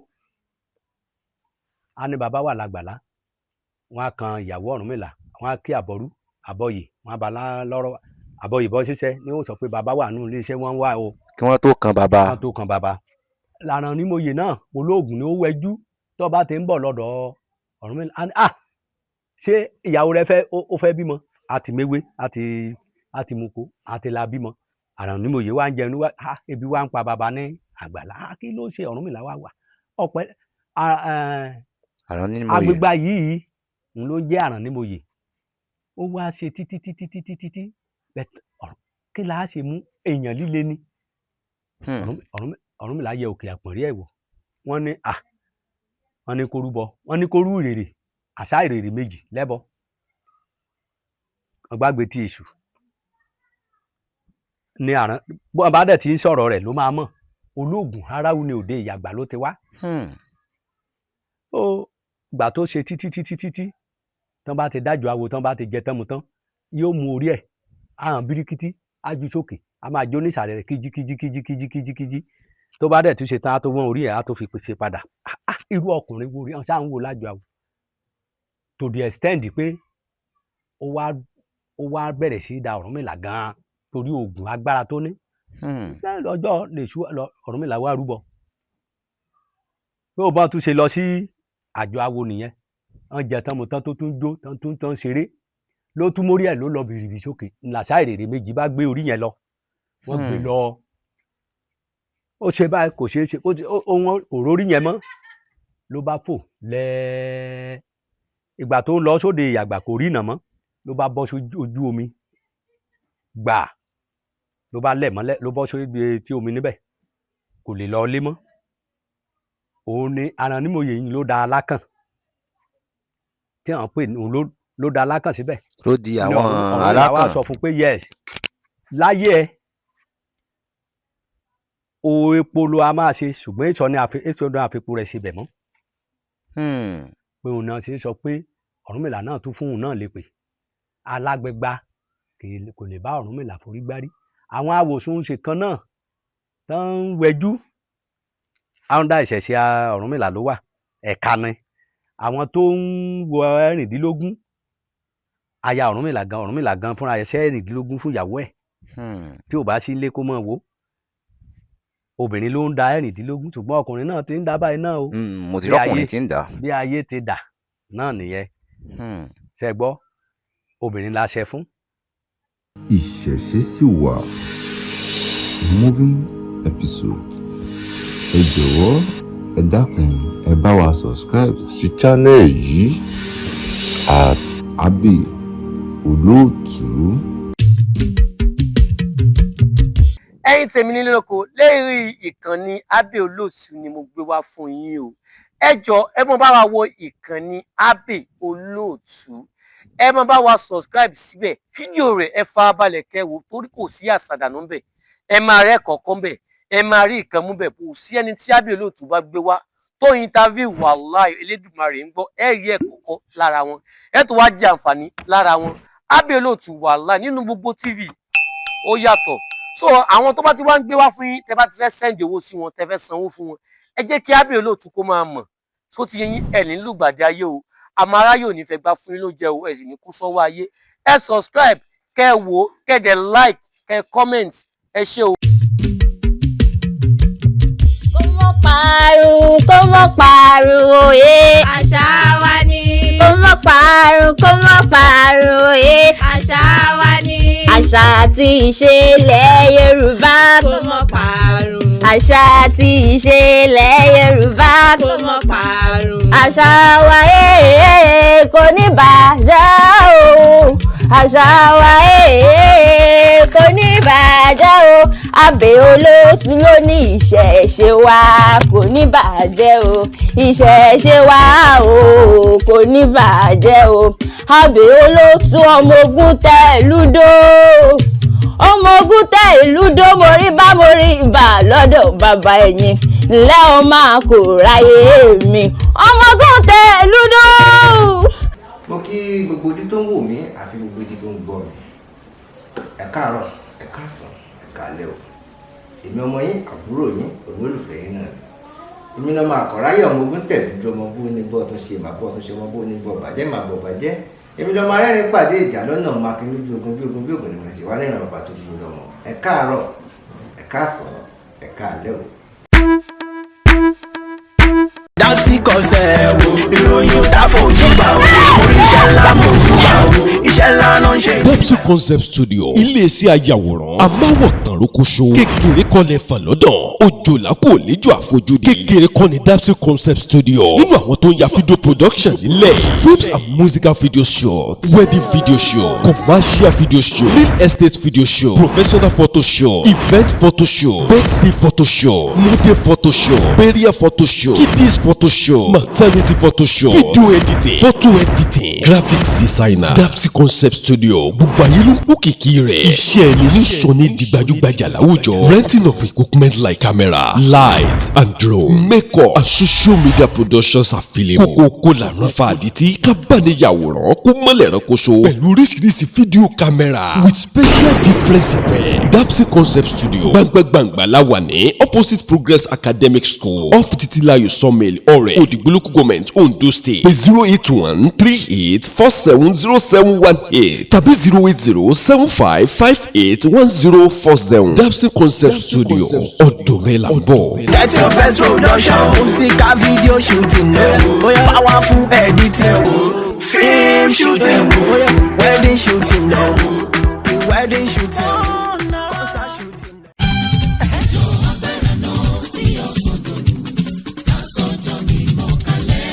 á ní bàbá wà lágbàlá. Wọn á kan ìyàwó Ọ̀rúnmìlà, wọn á kí àbọ̀rú àbọ̀yè, wọn á bá lọ́rọ̀ àbọ̀yè bọ́ ṣiṣẹ́ ni. Ó sọ pé bàbá wà nínú iléeṣẹ́ wọn wá o. Kí wọ́n tó kan bàbá. Wọn tó kan bàbá. Làrán onímọ̀ye náà, olóògùn ni, ó wẹjú. Tó bá ti ń bọ̀ lọ́dọ̀ Ọ̀rúnmìlà, á ní à ṣé ìyàwó rẹ fẹ́ ó fẹ́ bímọ, á ti méwé, á ti muko, á ti la bímọ. Àràn onímọ̀ye wa ń jẹun wá, ebi wa ń pa bàbá ní Àgbàlá. Ah, kí ló ṣe Ọ̀rúnmìlà wá wà ọ̀pẹ Àrán ní mo yè. Agbègbà yìí ń ló jẹ́ Àránnímòyè. Ó wá ṣe títí títí títí títí bẹ́ẹ̀ kí la á ṣe mú èèyàn líle ni. Ọ̀rúnmìlà yẹ òkè àpọ̀nrí ẹ̀ wò. Wọ́n ní à wọ́n ní kó rúbọ, wọ́n ní kó rú ìrèrè, àṣà ìrèrè méjì lẹ́bọ. Wọ́n gbàgbé tí èṣù ní àrán bọ́n bá dẹ̀ ti ń sọ̀rọ̀ rẹ̀ ló máa mọ̀. Olóògùn aráwú ni, òde ìyàgbá ló ti wá. Ó gbà tó ṣe títí títí títí, tán bá ti dájọ́ awo, tán bá ti jẹ tán mu tán, yóò mú orí ẹ̀ ahọ́n bíríkítí á ju sókè, á máa jó nísàlẹ̀ rẹ̀ kíjí kíjí kíjí kíjí kíjí kíjí. Tó bá dẹ̀ tún ṣe tán, á tó wọ́n orí ẹ̀, á tó fi pèsè padà. Ah, ah, irú ọkùnrin wo rí ọ̀sán ń wò lájọ awo, to the extent pé ó wá bẹ̀rẹ̀ sí í da Ọ̀rúnmìlà gan-an torí oògùn agbára tó ní. Lẹ́yìn lọ́jọ́ lèṣu Ọ̀rúnmìlà wá rúbọ bí ó bá tún ṣe lọ sí àjọ awo nìyẹn. Wọ́n jẹ tán mu tán, tó tún jó tán, tún tán ṣeré, ló tún mórí ẹ̀ ló lọ bìrìbì sókè. Làṣà ìrèrè méjì bá gbé orí yẹn lọ, wọ́n gbé lọ. Ó ṣe báyìí, kò ṣeé ṣe, ó ti ó wọn kò rórí yẹn mọ́. Ló bá fò lẹ́ẹ̀. Ìgbà tó ń lọ sóde ìyàgbà, kò rí ìnà mọ́, ló bá bọ́ sójú ojú omi gbà, ló bá lẹ̀ mọ́lẹ̀, ló bọ́ sórí etí omi níbẹ̀, kò lè lọ ilé mọ́. Òun ni Àránnímòyè yìí ló da alákàn tí à ń pè ní òun ló da alákàn síbẹ̀. Ló di ní àwọn Ọ̀rúnmìlà wá alákàn. Sọ fún pé yes, láyé ẹ o, epo ló a máa ṣe, ṣùgbọ́n èso ni àfi èso ní àfikún rẹ̀ síbẹ̀ mọ́. Pé òun náà ṣe ń sọ pé Ọ̀rúnmìlà náà tún fún òun náà lè pè alágbègbà kò lè bá Ọ̀rúnmìlà forí gbárí. Àwọn awòsùn ṣe kan náà tó ń wẹjú àwọn ìṣẹ̀ṣe Ọ̀rúnmìlà ló wà. Ẹ̀ka ni àwọn tó ń wọ 16. Aya Ọ̀rúnmìlà gan, Ọ̀rúnmìlà gan fúnra ẹ̀ ṣẹ́ 16 fún ìyàwó ẹ̀. Tí ò bá sí ilé, kó mọ̀ wò, obìnrin ló ń da 16, ṣùgbọ́n ọkùnrin náà ti ń dá báyìí náà o. Mo ti Bí rọ́kùnrin tí ń dà. Bí ayé ti dà náà nìyẹn. Ṣe gbọ́, obìnrin la ṣe fún. Ìṣẹ̀ṣe sì wà. Moving episode. Ẹ jọ̀wọ́, ẹ dákun, ẹ bá wa subscribe sí channel yìí @AbeyOlóòtú. Ẹ̀yin tèmi nílé lóko, lérí ìkànnì Abbey Olóòtú ni mo gbé wá fún yín o. Ẹ jọ, ẹ mọ bá wa wo ìkànnì Abbey Olóòtú, ẹ mọ bá wa subscribe síbẹ̀. Fídíò rẹ̀, ẹ farabalẹ̀ kẹ́ wò, torí kò sí àṣàdànù ńbẹ̀. Ẹ máa rẹ́ kọ̀ọ̀kan ńbẹ̀, ẹ máa rí ìkan mú bẹ̀. Kò sí ẹni tí Abbey Olóòtú bá gbé wá tó interview, wàláì, Elédùmarè ń gbọ́, ẹ rí ẹ̀kọ́ lára wọn, ẹ tó wá jẹ àǹfààní lára wọn. Abbey Olóòtú, wàláì, nínú gbogbo TV, ó yàtọ̀. So àwọn tó bá ti wá ń gbé wá fún yín, tẹ bá ti fẹ́ send owó sí wọn, tẹ fẹ́ sanwó fún wọn, ẹ jẹ́ kí Abbey Olóòtú kó máa mọ̀ tó ti yín. Ẹ̀ ní lùgbàdì ayé o, àmọ́ aráyé ò ní fẹ́ gbá fún yín ló jẹ́ o. Ẹ sì ní kú sọ́wọ́ ayé. Ẹ subscribe, kẹ́ ẹ wò ó, kẹ́ ẹ dẹ̀ like, kẹ́ ẹ comment. Ẹ ṣé o. Kó mọ́ parun, kó mọ́ parun òye. Àṣà wa ni. Kó mọ́ parun, kó mọ́ parun òye. Àṣà wa ni. Àṣà àti ìṣe ilẹ̀ Yorùbá. Kó mọ́ parun. Àṣà àti ìṣe ilẹ̀ Yorùbá. Kó mọ́ parun. Àṣà wa ee kò ní bàjẹ́ o. Àṣà wa ee kò ní bàjẹ́ o. Abbey Olóòtú ló ní ìṣẹ̀ṣe wa kò ní bàjẹ́ o. Ìṣẹ̀ṣe wa o kò ní bàjẹ́ o. Abbey Olóòtú, ọmọ ogun tẹ̀ lúdó, ọmọ ogun tẹ ìlú dó. Mo rí bá mo rí ibà lọ́dọ̀ bàbá ẹ̀yìn ńlẹ́ o, máa kò ráyè mi, ọmọ ogun tẹ ìlú dó. Mo kí gbogbo ojú tó ń wò mí àti gbogbo etí tó ń gbọ́ mi. Ẹ káàárọ̀, ẹ káàsán, ẹ káalẹ́ o. Èmi ọmọ yín, àbúrò yín, olólùfẹ́ yín náà ni. Èmi náà máa kọ̀ráyè, ọmọ ogun tẹ̀dúdú, ọmọ bó ní bọ́ tó ṣe màá bọ́ tó ṣe, ọmọ bó ní bọ́ bàjẹ́ màá bọ̀ bàjẹ́. Èmi lọ́mọ arẹ́rìn pàdé ìjà lọ́nà, ọmọ akin lójú ogun, bí ogun bí ogun ni mo ṣe wá níran bàbá tó bí mi lọ́mọ. Ẹ káàárọ̀, ẹ káàsán, ẹ káalẹ́ o. Dásí kọsẹ̀ wo ìròyìn ò tá fojú bá o oríṣẹ́. Iṣẹ́ ńlá mo jùbà o, iṣẹ́ ńlá ló ń ṣe. Dopsy Concept Studio, iléeṣẹ́ ayàwòrán amáwòtán rókóṣó, kékeré kọ́lẹ̀ fàn lọ́dọ̀ òjòlá kò léjò àfojúdi, kékeré kọ́ ni Dopsy Concept Studio nínú àwọn tó ń ya video production nílẹ̀: films and musical video shoot, wedding video shoot, commercial video shoot, real estate video shoot, professional photo shoot, event photo shoot, birthday photo shoot, model photo shoot, burial photo shoot, kiddies photo shoot, maternity photo shoot, video editing, photo editing, graphics designer. Dopsy Concept Studio, gbogbo ayé ló ń kó kìkì rẹ̀. Iṣẹ́ ẹni ní sọ ní di gbajúgbajà láwùjọ. Renting of equipment like camera, light and drone, makeup and social media productions available. Kókókó làrán fa àdìtí kábàániyàwòrán kó mọ́lẹ̀ ránkoṣo pẹ̀lú oríṣiríṣi fídíò camera with special different effects. Dopsy Concept Studio, gbangba-gbangba la wà ní opposite Progress Academic School, off Titilayo Sawmill, Ọ̀rẹ́, Òdìgbò Local Government, Ondo State. Pé 08138470718 tàbí 08075581047. Dopsy Concept Studio, ọ̀dọ̀ rẹ̀ là ń bọ̀. Get your best production, musical video shooting, powerful editing, film shooting, wedding shooting, wedding shooting, concert shooting.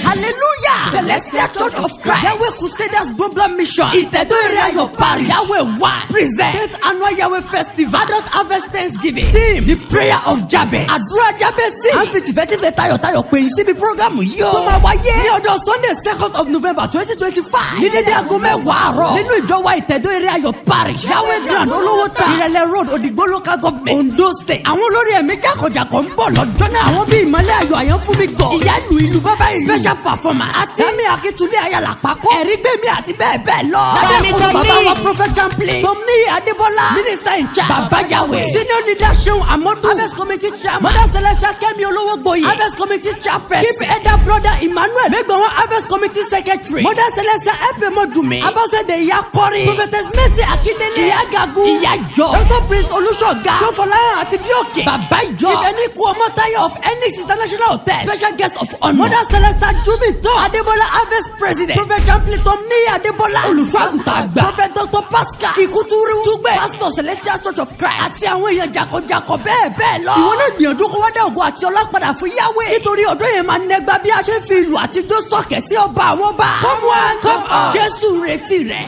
Hallelujah! Celestial Church of Christ, Yahweh Crusaders Global Mission, Ìtẹ̀dó Èrè Ayọ̀ Parish, Yahweh One, present 10th Annual Yahweh Festival, Adult Harvest Thanksgiving. Team, The Prayer of Jabez. Àdúrà Jabez. À ń fi tìfẹ́tìfẹ́ tayọ̀tayọ̀ pè yín síbi programu yìí o. Tó máa wáyé ní ọjọ́ Sunday 2nd of November 2025. Ní dédé aago 10 àárọ̀. Nínú ìjọ wa Ìtẹ̀dó Èrè Ayọ̀ Parish, Yahweh Grand Olówó Ta, Ìrẹ̀lẹ̀ Road, Òdìgbò Local Government, Ondo State. Àwọn olórí ẹ̀mí jákọ̀jákọ̀ ń bọ̀ lọ́jọ́ náà. Àwọn bíi Ìmọ̀lẹ̀ Ayọ̀ Àyànfúnmi Gọ̀, Ìyá ìlú ìlú bàbá ìlú, Special performer àti Tẹ́mi Akíntúlé Ayàlá Pákó, Ẹ̀rí Gbẹ̀mí àti bẹ́ẹ̀ bẹ́ẹ̀ lọ. Lábẹ́ àkóso bàbá wa Prophet Champlain, Tomni Adébọ́lá, Minister in charge, Bàbá Yahweh, Senior Leader Seun Amadu, Harvest Committee Chairman, Mother Celestia Kẹ́mi Olówógboyè, Harvest Committee Chairperson, Keep Elder Brother Emmanuel Mẹ́gbẹ̀wọ̀n, Harvest Committee Secretary, Mother Celestia Efemodumi, Abọ́sẹ̀dé Ìyá Kọ́rí, Prophetess Mercy Akíndélé, Ìyá Gagu, Ìyá Jọ, Dr. Prince Olúṣọ̀gá, Ṣọ́fọláhàn àti Bíòkè, Bàbá Ìjọ, Ìbẹ́ni Kú Ọmọ́táyọ̀ of Enix International Hotel, Special Guest of Honour, Mother Celestia Jumi Tó Adébọ́lá, Harvest President, Prophet Champlain Tomni Adébọ́lá, Olùṣọ́àgùtàn àgbà, Prophet Dr. Pascal Ikuturu Túgbẹ̀, Pastor Celestial Church of Christ, àti àwọn èèyàn jàkọ̀jàkọ̀ bẹ́ẹ̀ bẹ́ẹ̀ lọ. Ìwọ náà gbìyànjú kó wá dá ògo àti ọlá padà fún Yahweh, nítorí ọdún yẹn máa nẹgba bí a ṣe ń fi ìlú àti ijó sọ̀kẹ̀ sí ọba àwọn ọba. Come one, come all, Jésù ń retí rẹ̀.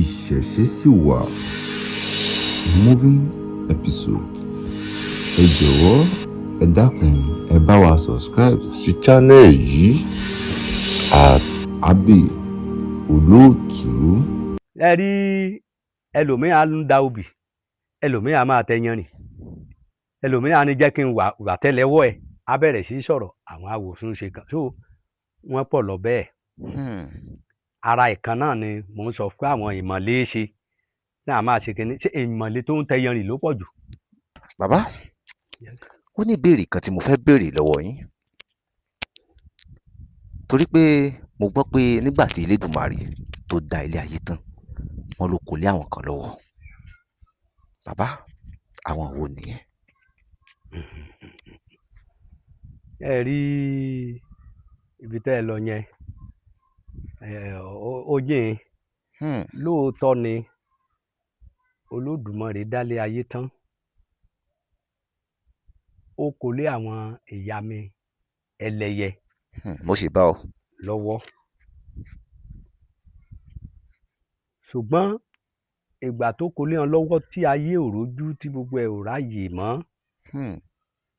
Ìṣẹ̀ṣe sì wà. Moving episode. Ẹ jọ̀wọ́, ẹ dákun, ẹ bá wa subscribe sí channel yìí @AbeyOlóòtú. Ẹ rí ẹlòmíín á ń da obì, ẹlòmíín á máa tẹ yanrìn, ẹlòmíín á ní jẹ́ kí n wà wà tẹ́lẹ̀wọ́ ẹ̀, á bẹ̀rẹ̀ sí í sọ̀rọ̀ àwọn awòsùn ṣe kan so wọ́n pọ̀ lọ bẹ́ẹ̀. Ara ìkan náà ni mò ń sọ pé àwọn ìmọ̀lé ṣe náà máa ṣe kínní, ṣé ìmọ̀lé tó ń tẹ yanrìn ló pọ̀ jù. Bàbá, ó ní ìbéèrè kan tí mo fẹ́ béèrè lọ́wọ́ yín, torí pé mo gbọ́ pé nígbà tí Elédùmarè tó dá ilé ayé tán, wọ́n ló kó lé àwọn kan lọ́wọ́. Bàbá, àwọn wo nìyẹn? Ẹ rí ibi tẹ́ ẹ lọ yẹn, ó jìn. Lóòótọ́ ni Olódùmarè dálé ayé tán, ó kó lé àwọn ìyá mi ẹlẹ́yẹ Mo sì bá ọ. lọ́wọ́, ṣùgbọ́n ìgbà tó kó lé wọn lọ́wọ́ tí ayé ò rójú, tí gbogbo ẹ̀ ò ráàyè mọ́,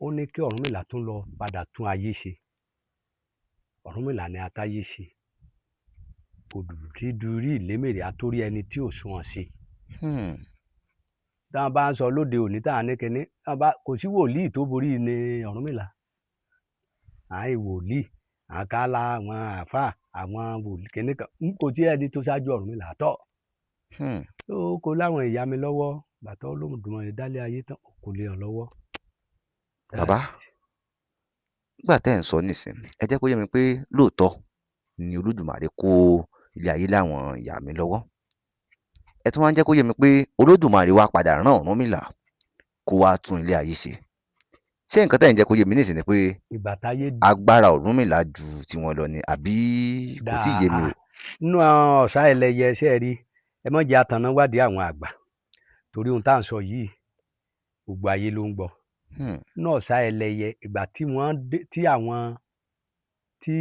ó ní kí Ọ̀rúnmìlà tún lọ padà tún ayé ṣe. Ọ̀rúnmìlà ni atáyé ṣe, òdùdù tí durí ìlémèrè àtórí ẹni tí ò sunwọ̀n ṣe. Táwọn bá ń sọ lóde òní táwọn ní kinní táwọn bá kò sí wòlíì tó borí ní Ọ̀rúnmìlà, àì wòlíì àkàlà àwọn àáfàá àwọn wòlíì kinní kan n kò tí ẹni tó ṣáájú Ọ̀rúnmìlà tọ̀. Tó kó láwọn ìyá mi lọ́wọ́ bàtọ́ Olódùmarè dálé ayé tán, ó kó lé wọn lọ́wọ́. Bàbá, nígbà tẹ́ ẹ̀ ń sọ nísìn, ẹ jẹ́ kó yé mi pé lóòótọ́ ni Olódùmarè kó ilé ayé láwọn ìyá mi lọ́wọ́. Ẹ tún wá ń jẹ́ kó yé mi pé Olódùmarè wá padà rán Ọ̀rúnmìlà kó wá tún ilé ayé ṣe. Ṣé nǹkan tẹ̀ ń jẹ́ kó yé mi nísìnyí ni pé Ìgbà táyé agbára Ọ̀rúnmìlà ju tiwọn lọ ni, àbí kò tíì yé mi o? Dáa nínú àwọn ọ̀sá ẹlẹ́yẹ, ṣe é rí, ẹ mọ̀ jẹ́ àtàná wádìí àwọn àgbà, torí ohun tá à ń sọ yìí, gbogbo ayé ló ń gbọ́. Nínú ọ̀sá ẹlẹ́yẹ, ìgbà tí wọ́n dé, tí àwọn tí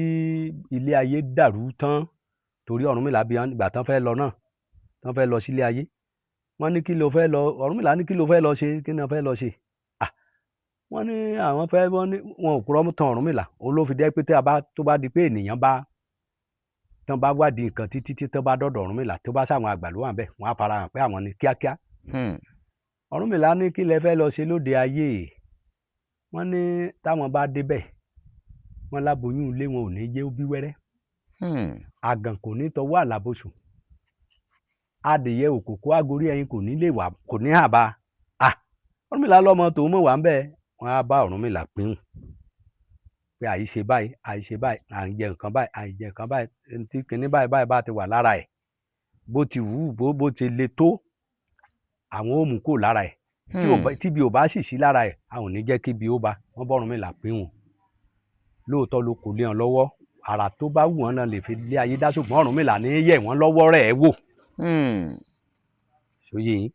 ilé ayé dàrú tán, torí Ọ̀rúnmìlà bí wọ́n, ìgbà tán fẹ́ lọ náà, tán fẹ́ lọ sílé ayé, wọ́n ní kí ló fẹ́ lọ, Ọ̀rúnmìlà ní kí ló fẹ́ lọ ṣe, kí ni wọ́n fẹ́ lọ ṣe? Ah, wọ́n ní àwọn fẹ́, wọ́n ní wọn ò purọ́ tán Ọ̀rúnmìlà. Òun ló fi jẹ́ pé tí a bá tó bá di pé ènìyàn bá tán bá wádìí nǹkan títí tí tán bá dọ̀dọ̀ Ọ̀rúnmìlà, tó bá sáwọn àgbà ló wà ńbẹ̀, wọ́n á fara hàn pé àwọn ni kíákíá. Ọ̀rúnmìlà ní kí lẹ fẹ́ lọ ṣe lóde ayé? Wọ́n ní táwọn bá débẹ̀, wọ́n láboyún ilé wọn ò ní jẹ́ ó bí wẹ́rẹ́, àgàn kò ní tọwọ́ àlàbòsùn, adìyẹ òkòkò agorí ẹyin kò ní lè wà, kò ní hàn bá. Ah, Ọ̀rúnmìlà lọ́mọ tòun mọ̀ wá ń bẹ́ẹ̀. Wọ́n á bá Ọ̀rúnmìlà pín pé àìṣe báyìí, àìṣe báyìí, à ń jẹ nǹkan báyìí, à ń jẹ nǹkan báyìí, tí kinní báyìí báyìí bá ti wà lára ẹ̀, bó ti wù ú, bó ti le tó, àwọn ò mú kó lára ẹ̀, tí ò bá tíbi ò bá sì sí lára ẹ̀, a ò ní jẹ́ kíbi ó bá wọ́n bá Ọ̀rúnmìlà pín wọn. Lóòótọ́ ló kò lé wọn lọ́wọ́, àrà tó bá wù wọ́n náà lè fi lé ayé dá, ṣùgbọ́n Ọ̀rúnmìlà ní yẹ̀ wọ́n lọ́wọ́ rẹ̀ wò. Sóyè yín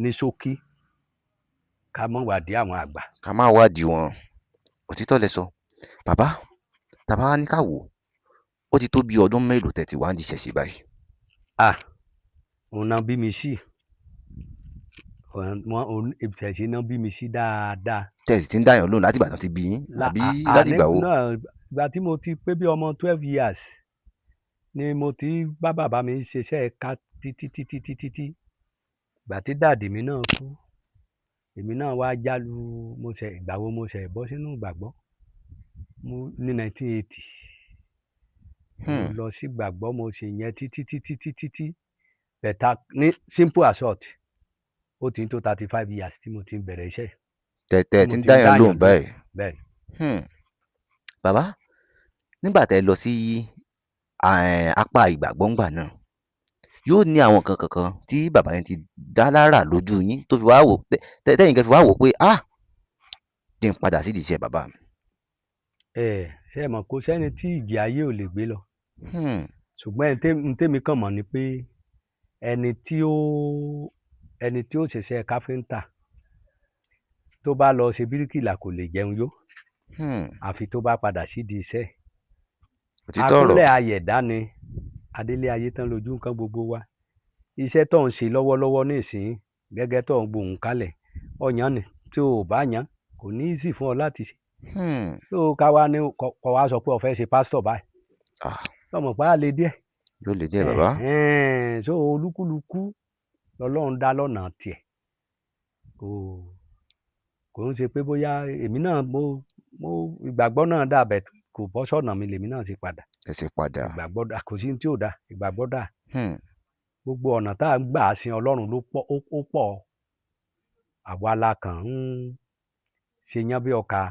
ní ṣókí, ká mọ̀ wádìí àwọn àgbà. Ká má wádìí wọn. Òtítọ́ lẹ sọ, bàbá. Tàbá wá ní ká wò ó, ó ti tó bí ọdún mélòó tẹ́ ti wá ń jíṣẹ́ ṣe báyìí? Ah, òun náà bí mi sí, wọn ìṣẹ̀ṣe náà bí mi sí dáadáa. Tẹ́ ẹ sì ti ń dáyàn lóhùn láti ìgbà tán ti bí yín, àbí láti ìgbà wo? Náà, ìgbà tí mo ti pé bí ọmọ 12 years ni mo ti bá bàbá mi ṣiṣẹ́ ká títí títí títí tí ìgbà tí daddy mi náà kú, èmi náà wá jálu. Mo ṣe ìgbà wo mo ṣe bọ́ sínú ìgbàgbọ́? Mo ní 1980 mo lọ sí ìgbàgbọ́. Mo ṣe yẹn títí títí títí tí bẹ̀ta ní simple assault, ó ti ń tó 35 years tí mo ti ń bẹ̀rẹ̀ iṣẹ́. Tẹ́ tí ti mo ń ti ń dáyàn dáyàn lóhùn lóhùn. báyìí. Bẹ́ẹ̀ ni. Bàbá, nígbà tẹ́ lọ sí apá ìgbàgbọ́ ńgbà náà, yóò ní àwọn nǹkan kankan tí bàbá yẹn ti dá lára lójú yín tó fi wá wò tẹ́yìn kan fi wá wò pé, ah, kí n padà sídìí iṣẹ́ bàbá mi. Ẹ ṣe é mọ̀, kó sẹ́ni tí ìjì ayé ò lè gbé lọ, ṣùgbọ́n ẹni tẹ́mi kàn mọ̀ ni pé ẹni tí ó ṣiṣẹ́ káfíńtà tó bá lọ ṣe bíríkìlà kò lè jẹun yó, àfi tó bá padà sídìí iṣẹ́. Òtítọ́ ọ̀rọ̀. Akúnlẹ̀ ayẹ̀dá ni adélé ayé tán lójú nǹkan gbogbo wa. Iṣẹ́ tó ń ṣe lọ́wọ́lọ́wọ́ nísìnyí, gẹ́gẹ́ tó ń gbohùn kálẹ̀ ọ̀yàn ni, tí o ò bá yàn kò ní í sì fún ọ láti ṣe. Tó ká wá ní kọ wá sọ pé o fẹ́ ṣe pásítọ̀ báyìí, Ah, ọmọ pa á lè díẹ̀. Yóò lè díẹ̀, bàbá. Ẹ̀hẹ́n, so olúkúlùkù lọ́lọ́run dá lọ́nà tiẹ̀. Kò ń ṣe pé bóyá èmi náà mo ìgbàgbọ́ náà dà bẹ̀, kò bọ́ sọ̀nà mi lèmi náà ṣe padà. Ẹ ṣe padà. Ìgbàgbọ́ dà, kò sí ní tí ò dà, ìgbàgbọ́ dà. Gbogbo ọ̀nà tá à ń gbà sin Ọlọ́run ló pọ̀, ó pọ̀. Àwa la kàn ń ṣe yán bí ọkà.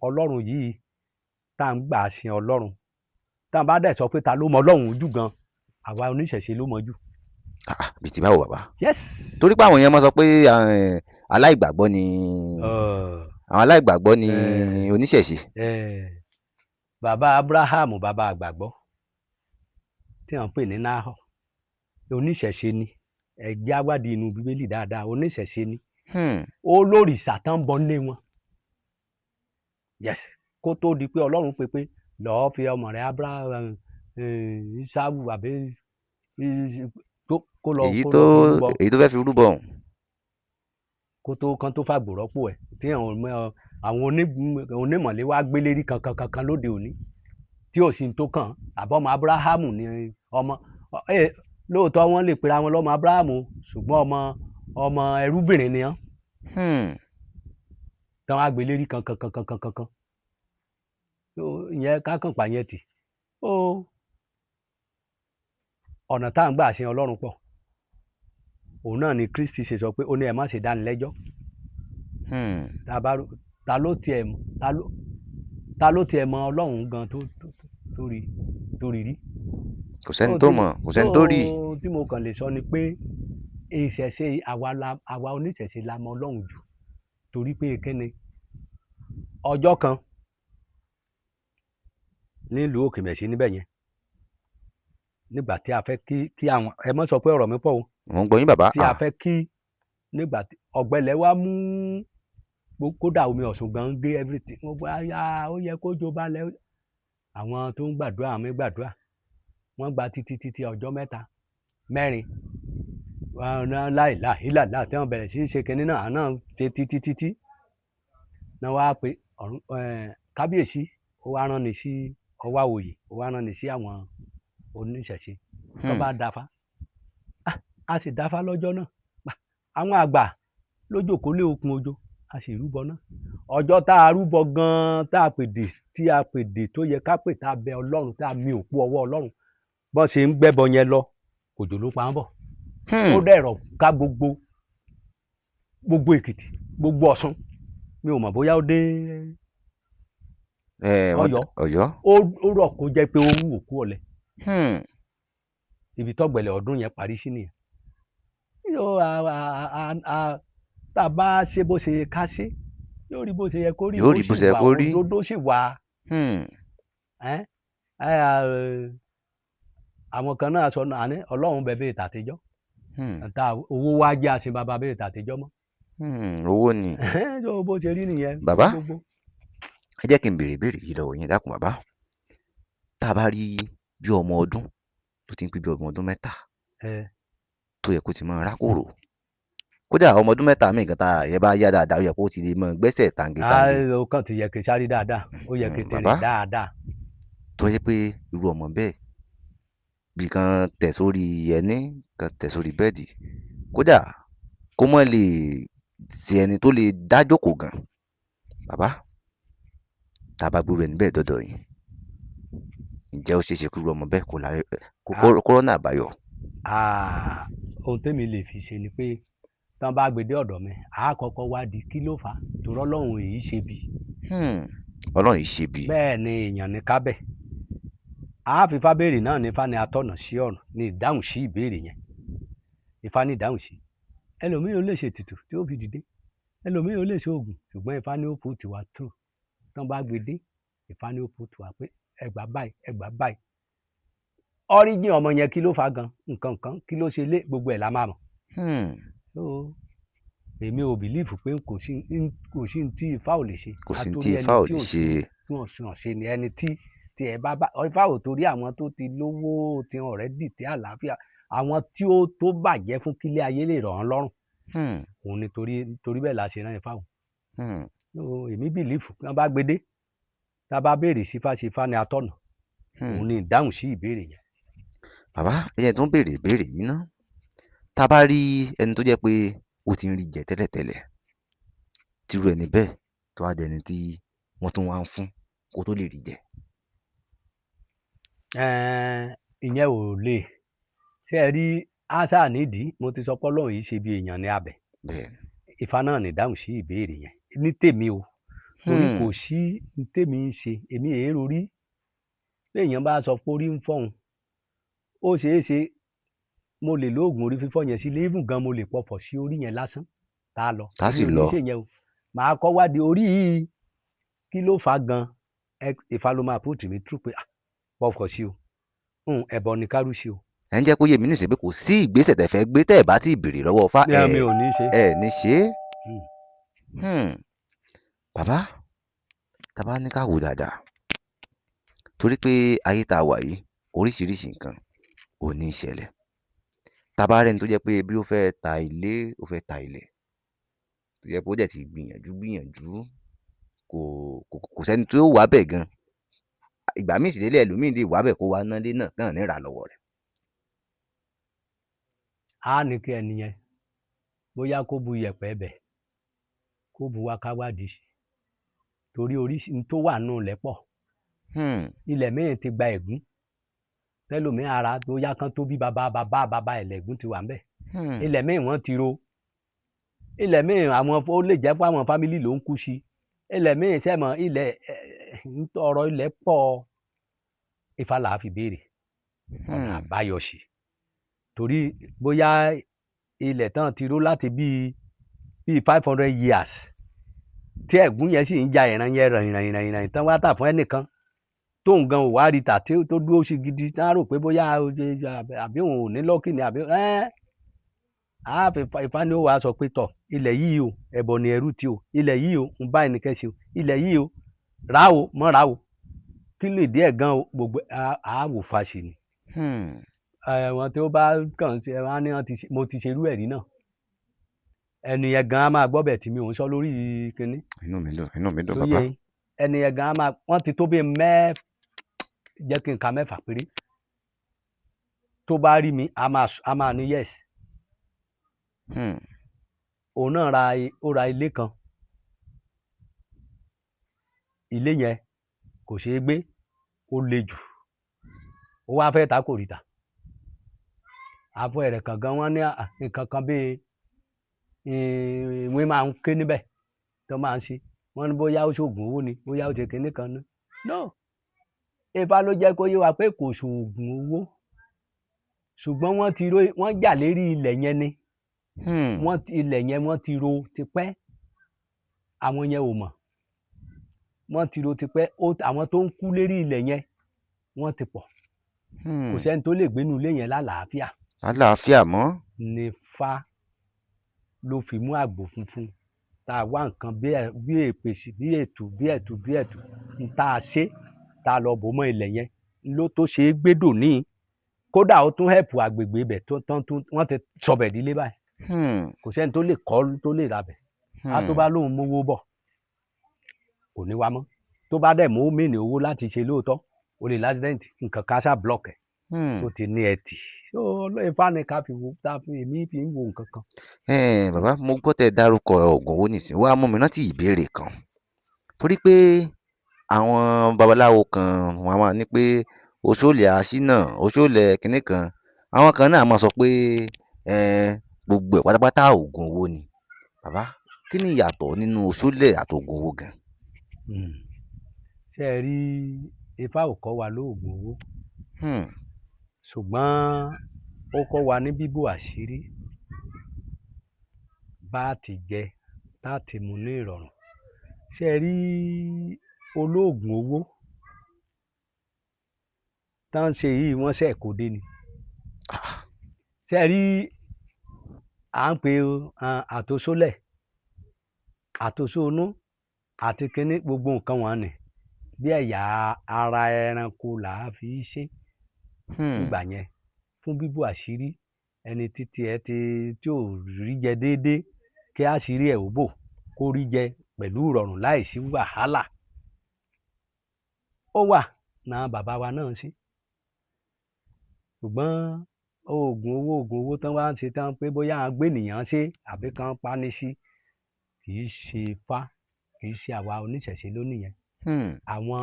Ọlọ́run yìí tá à ń gbà sin Ọlọ́run, tá à bá dẹ̀ sọ pé ta ló mọ Ọlọ́run jù gan, àwa oníṣẹ̀ṣe ló mọ jù. Ah, ah, bíi ti báwo, bàbá? Yes. Torí pé àwọn èèyàn máa sọ pé aláìgbàgbọ́ ni àwọn aláìgbàgbọ́ ni oníṣẹ̀ṣe. Bàbá Abrahamu, bàbá àgbàgbọ́ tí à ń pè ní Nahor, oníṣẹ̀ṣe ni. Ẹgbẹ́ awádìí inú Bíbélì dáadáa, oníṣẹ̀ṣe ni. Ó lórìṣà tán bọ́ lé wọn. Yes, kó tó di pé Ọlọ́run pé lọ́ọ́ fi ọmọ rẹ̀ Abraham, Isawu àbí kó lọ Èyí kó tó lọ fi rúbọ. Èyí tó fẹ́ fi rúbọ ọ̀hún. Kó tó kan tó fàgbò rọ́pò ẹ̀ tí àwọn onímọ̀lé wá gbélérí kankan kankan lóde òní tí ò sí ní tó kàn án. Àbọ̀mọ Abrahamu ni ọmọ ẹ lóòótọ́, wọ́n lè pera wọn lọ́mọ Abrahamu, ṣùgbọ́n ọmọ ẹrúbìnrin ni wọ́n tán wá gbélérí kankan kankan kankan kankan. So, ìyẹn kákànpá yẹn tì ó. Ọ̀nà tá à ń gbà sin Ọlọ́run pọ̀. Òun náà ni Kristi ṣe sọ pé ó ní ẹ má ṣe dánilẹ́jọ́. Tá a bá ta ló tiẹ̀ mọ̀- ta ló tiẹ̀ mọ Ọlọ́run gan tó rí rí? Kò sẹ́ni tó mọ̀, kò sẹ́ni tó rí. So, tí mo kàn lè sọ ni pé ìṣẹ̀ṣe, àwa oníṣẹ̀ṣe la mọ Ọlọ́run jù. Torí pé kíni, ọjọ́ kan nílùú Òkèmẹ̀sí níbẹ̀ yẹn, nígbà tí a fẹ́ kí àwọn, ẹ mọ́ sọ pé ọ̀rọ̀ mi pọ̀ o. Mò ń gbọ́ yín, bàbá. Tí a fẹ́ kí nígbà tí ọ̀gbẹlẹ̀ wa mú, kódà omi Ọ̀ṣun gan ń gbé everything, wọ́n gbọ́ aya ó yẹ kó jó balẹ̀. Àwọn tó ń gbàdúrà, àmì gbàdúrà, wọ́n gba títí títí ọjọ́ mẹ́ta mẹ́rin, wọn náà láìláì ìlàlá tí wọ́n bẹ̀rẹ̀ sí í ṣe kinní náà, àwọn náà ṣe títí títí náà wá pé ọ̀run kábíyèsí, ó wá rán ni sí ọwá òye, ó wá rán ni sí àwọn oníṣẹ̀ṣe tó bá dáfá. Ah, a sì dáfá lọ́jọ́ náà. Àwọn àgbà lójókòó lé okùn ojo, a sì rúbọ náà. Ọjọ́ tá a rúbọ gan-an, tá a pèdè, tí a pèdè tó yẹ ká pè, tá a bẹ Ọlọ́run, tá a mi òkú ọwọ́ Ọlọ́run, bọ́n ṣe ń gbẹ́bọ yẹn lọ, òjò ló pa ń bọ̀. Ó dẹ̀rọ̀ ká gbogbo gbogbo Èkìtì, gbogbo Ọ̀ṣun. Mi ò mọ̀ bóyá ó dé Ọ̀yọ́. Ọ̀yọ́. Ó rọ̀ kó jẹ́ pé ó wú òkú ọ̀lẹ. Ibi tọ́gbẹ̀lẹ̀ ọdún yẹn parí sí nìyẹn. Yóò a tá a bá ṣe bó ṣe yẹ ká ṣe, yóò rí bó ṣe yẹ kó rí. Yóò ó rí bó sì ṣe yẹ wà, kó rí. Òdodo sì wà. Ẹ́ ẹ́ àwọn kan náà sọ náà ní Ọlọ́run bẹ bẹ́ẹ̀ tàtijọ́. Ta owó wá jẹ́ àṣẹ bàbá bẹ́ẹ̀ tàtijọ́ mọ́. Owó ni. Yóò bó ṣe rí nìyẹn. Bàbá? Gbogbo. Ẹ jẹ́ kí n béèrè ìbéèrè yìí lọ́wọ́ yín, dákun bàbá. Tá a bá rí bí ọmọ ọdún tó ti ń pé bí ọmọ ọdún 3 tó yẹ kó ti máa rákòrò, kódà ọmọ ọdún 3 míì gan tára rẹ̀ bá yá dáadáa, ó yẹ kó ti lè máa gbẹ́sẹ̀ tàǹgẹ̀tàǹgẹ̀. Ó kàn ti yẹ kí sáré dáadáa, ó yẹ kí tẹ̀lé Bàbá. dáadáa. Tó yẹ pé irú ọmọ bẹ́ẹ̀ bí kan tẹ̀ sórí ẹní kan, tẹ̀ sórí bẹ́ẹ̀dì, kódà kó mọ́ lè ṣe ẹni tó lè dá jókòó gan, bàbá, tá a bá gbúrò ẹni bẹ́ẹ̀ dọ́dọ̀ yín, ǹjẹ́ ó ṣeé ṣe kí irú ọmọ bẹ́ẹ̀ kó láyé kó rọ́nà àbáyọ? Ah, ohun tẹ́mi lè fi ṣe ni pé tán bá gbé dé ọ̀dọ̀ mi, àá kọ́kọ́ wádìí kí ló fà á, torí Ọlọ́run èyí ṣe bí. Ọlọ́run yìí ṣe bí. Bẹ́ẹ̀ ni, èèyàn ní kábẹ̀ àá fi Ifá béèrè náà ní Ifá ní atọ́nà sí ọ̀run ní ìdáhùn sí ìbéèrè yẹn. Ifá ní ìdáhùn sí. Ẹlòmíì ò lè ṣe ètùtù tí ó fi dìde, ẹlòmíì ò lè ṣe oògùn, ṣùgbọ́n Ifá ní ó put wa through. Tán bá gbé dé, Ifá ní ó put wa pé ẹgbàá báyìí, ẹgbàá báyìí, origin ọmọ yẹn, kí ló fà á gan, nǹkan kan kí ló ṣe lé, gbogbo ẹ̀ la máa mọ̀. So èmi ò believe pé kò sí ní tí Ifá ò lè ṣe. Kò sí ní Àtorí tí ẹni Ifá ò tí lè ò ṣe. Tí wọ́n sùn ṣe ni ẹni tí ẹ bá Ifá ò torí àwọn tó ti lówó, tí already tí àlàáfíà, àwọn tí ó tó bàjẹ́ fún kílé ayé lè rọ̀ wọ́n lọ́rùn. Òun ni torí bẹ́ẹ̀ la ṣe rán Ifá o. So èmi believe kí wọ́n bá gbé dé, tá a bá béèrè sífá sí, Ifá ni atọ́nà. Òun ni ìdáhùn sí ìbéèrè yẹn. Bàbá, ẹ jẹ́ tó ń béèrè ìbéèrè yìí ná. Tá a bá rí ẹni tó jẹ́ pé ó ti ń rí jẹ tẹ́lẹ̀tẹ́lẹ̀, tírú ẹni bẹ́ẹ̀ tó wá dẹni tí wọ́n tún wá ń fún kó tó lè rí jẹ. Ìyẹn ò lè ṣé ẹ rí àṣà nídìí. Mo ti sọ pé Ọlọ́run yìí ṣe bí èèyàn ní abẹ. Ifá náà ní ìdáhùn sí ìbéèrè yẹn ní tèmi o, torí kò sí ní tèmi ń ṣe, èmi èèrò rí. Béèyàn bá sọ pé orí ń fọ́hun, ó ṣeé ṣe mo lè lóògùn orí fífọ́ yẹn sílé, even gan mo lè pọfọ̀ sí orí yẹn lásán tá a lọ. Tá a sì Èmi ò ní lọ. ṣe yẹn o. Màá kọ́ wádìí orí yìí, kí ló fà á gan. Ifá ló máa put mi through pé, ah, pọfọ̀ sí o, ẹbọ ní kárú sí o. Ẹ ń jẹ́ kó yé mi nísìnyí pé kò sí ìgbésẹ̀ tẹ́ fẹ́ gbé tẹ́ ẹ̀ bá tí ì béèrè lọ́wọ́ Ifá. Ní mi ò ní ṣe. Ẹ ní ṣe é. Bàbá, tá a bá ní ká wò dáadáa, torí pé ayé tá a wà yìí, oríṣiríṣi nǹkan ò ní í ṣẹlẹ̀. Tá a bá rẹ́ni tó jẹ́ pé bí ó fẹ́ ta ilé, ó fẹ́ ta ilẹ̀, tó jẹ́ pé ó dẹ̀ ti gbìyànjú gbìyànjú, kò sẹ́ni tó wá bẹ̀ gan. Ìgbà míì sì lélẹ̀, ẹlòmíì lè wá bẹ̀ kó wá nálé náà náà ní rà lọ́wọ́ rẹ̀. Á ní kí ẹni yẹn bóyá kó bu iyẹ̀pẹ̀ ẹbẹ̀, kó bu wá, ká wádìí sí, torí oríṣi n tó wà nù lẹ́pọ̀. Ilẹ̀ míì ti gba ẹ̀gún tẹlòmíì ara bóyá kan tó bí bàbá bàbá bàbá ẹlẹ́gún ti wà ńbẹ̀. Ilẹ̀ míì wọ́n ti ro ilẹ̀ míì, àwọn ó lè jẹ́ fún àwọn family ló ń kú sí ilẹ̀ míì sẹ́mọ̀ ilẹ̀ ọ̀rọ̀ ilẹ̀ pọ̀. Ifá là á fi béèrè ọ̀nà àbáyọ sí, torí bóyá ilẹ̀ tán ti ró láti bíi 500 years. Tí ẹ̀gún yẹn sì ń ja ìran yẹn ràn ìràn ìràn ìràn tán wá tà fún ẹnìkan tó ń gan ò wá rí tà tí tó dúró sí gidi, tá a rò pé bóyá àbí òun ò ní luck ni àbí ẹ́ á fi Ifá ni ó wàá sọ pé, tọ̀, ilẹ̀ yìí o, ẹbọ ni ẹrú tí o, ilẹ̀ yìí o, ń bá ẹnìkan ṣe o, ilẹ̀ yìí o, rà o, mọ́ rà o, kí lè díẹ̀ gan o, gbogbo á wò fàṣì ni. Ẹ̀wọ̀n tí ó bá kàn ṣe wọ́n á ní wọ́n ti ṣe, mo ti ṣerú ẹ̀rí náà, ẹni yẹn gan á máa gbọ́ bẹ̀ tí mi ò ń sọ lórí kinní. Inú mi dùn, inú mi dùn. Tó Bàbá. Yé yín. Ẹni yẹn gan á máa, wọ́n ti tó bíi mẹ́ jẹ́ kí n ka 6 péré tó bá rí mi, á máa ní yes. Òun náà ó ra ilé kan, ilé yẹn kò ṣeé gbé, ó le jù, ó wá fẹ́ ta, kò rí ta. Àfọ ẹ̀rẹ̀ kan gan, wọ́n ní nǹkan kan bíi ìwé máa ń ké níbẹ̀ tó máa ń ṣe. Wọ́n ní bóyá ó ṣoògùn owó ni, bóyá ó ṣe kinní kan ní. No, Ifá ló jẹ́ kó yé wa pé kò ṣoògùn owó, ṣùgbọ́n wọ́n ti ro, wọ́n jà lérí ilẹ̀ yẹn ni. Wọ́n ti ilẹ̀ yẹn, wọ́n ti ro tipẹ́, àwọn yẹn ò mọ̀, wọ́n ti ro tipẹ́. Ó àwọn tó ń kú lérí ilẹ̀ yẹn, wọ́n ti pọ̀, kò sẹ́ni tó lè gbénu ilé yẹn lálàáfíà. Àlàáfíà mọ́. Ní Ifá ló fi mú àgbò funfun tá a wá nǹkan bí èpèsè, bí ètù, bí ẹ̀tù, bí ẹ̀tù ń tá a ṣe, tá a lọ bò mọ́ ilẹ̀ yẹn ló tó ṣe é gbédò ní. Kódà ó tún help àgbègbè ibẹ̀ tó tán tún, wọ́n ti sọbẹ̀ dílé báyìí. Kò sẹ́ni tó lè kọ́, tó lè rabẹ̀ á. Tó bá lóun mówó bọ̀, kò ní wá mọ́. Tó bá dẹ̀ mú mìíní owó láti ṣe lóòótọ́, ó lè l'accident, nǹkan kan ṣá block ẹ̀ tó ti ní ẹtì. So Ifá ni ká fi wo, tá a fi èmi fi ń wo nǹkan kan. Bàbá, mo gbọ́ tẹ́ ẹ dárúkọ oògùn owó nísìnyí, wàá mú mi rántí ìbéèrè kan, torí pé àwọn babaláwo kan, wọn a máa ní pé oṣoolẹ̀ aṣínà, oṣoolẹ̀ kinní kan. Àwọn kan náà máa sọ pé gbogbo ẹ̀ pátápátá oògùn owó ni. Bàbá, kí ni ìyàtọ̀ nínú oṣoolẹ̀ àti oògùn owó gan? Ṣé ẹ rí, Ifá ò kọ́ wa lóògùn owó, ṣùgbọ́n ó kọ́ wa ní bíbò àṣírí, bá a ti jẹ, tá a ti mu ní ìrọ̀rùn. Ṣé ẹ rí olóògùn owó tá ń ṣe yìí, wọ́n ṣẹ̀ kó dé ni. Ṣé ẹ rí, à ń pe àtòsólẹ̀, àtòsónú àti kínní, gbogbo nǹkan wọn ni bí ẹ̀yà ara ẹranko là á fi ṣe nígbà yẹn fún bíbò àṣírí ẹni títí ẹ ti tí ò rí jẹ déédéé, kí àṣírí ẹ̀ ó bò, kó rí jẹ pẹ̀lú ìrọ̀rùn láìsí wàhálà. Ó wà náà, bàbá wa náà ṣe, ṣùgbọ́n oògùn owó tán wá ń ṣe tán pé bóyá à ń gbé ènìyàn ṣe àbí kan pani sí, kì í ṣe Ifá, kì í ṣe àwa oníṣẹ̀ṣe lónìí yẹn. Àwọn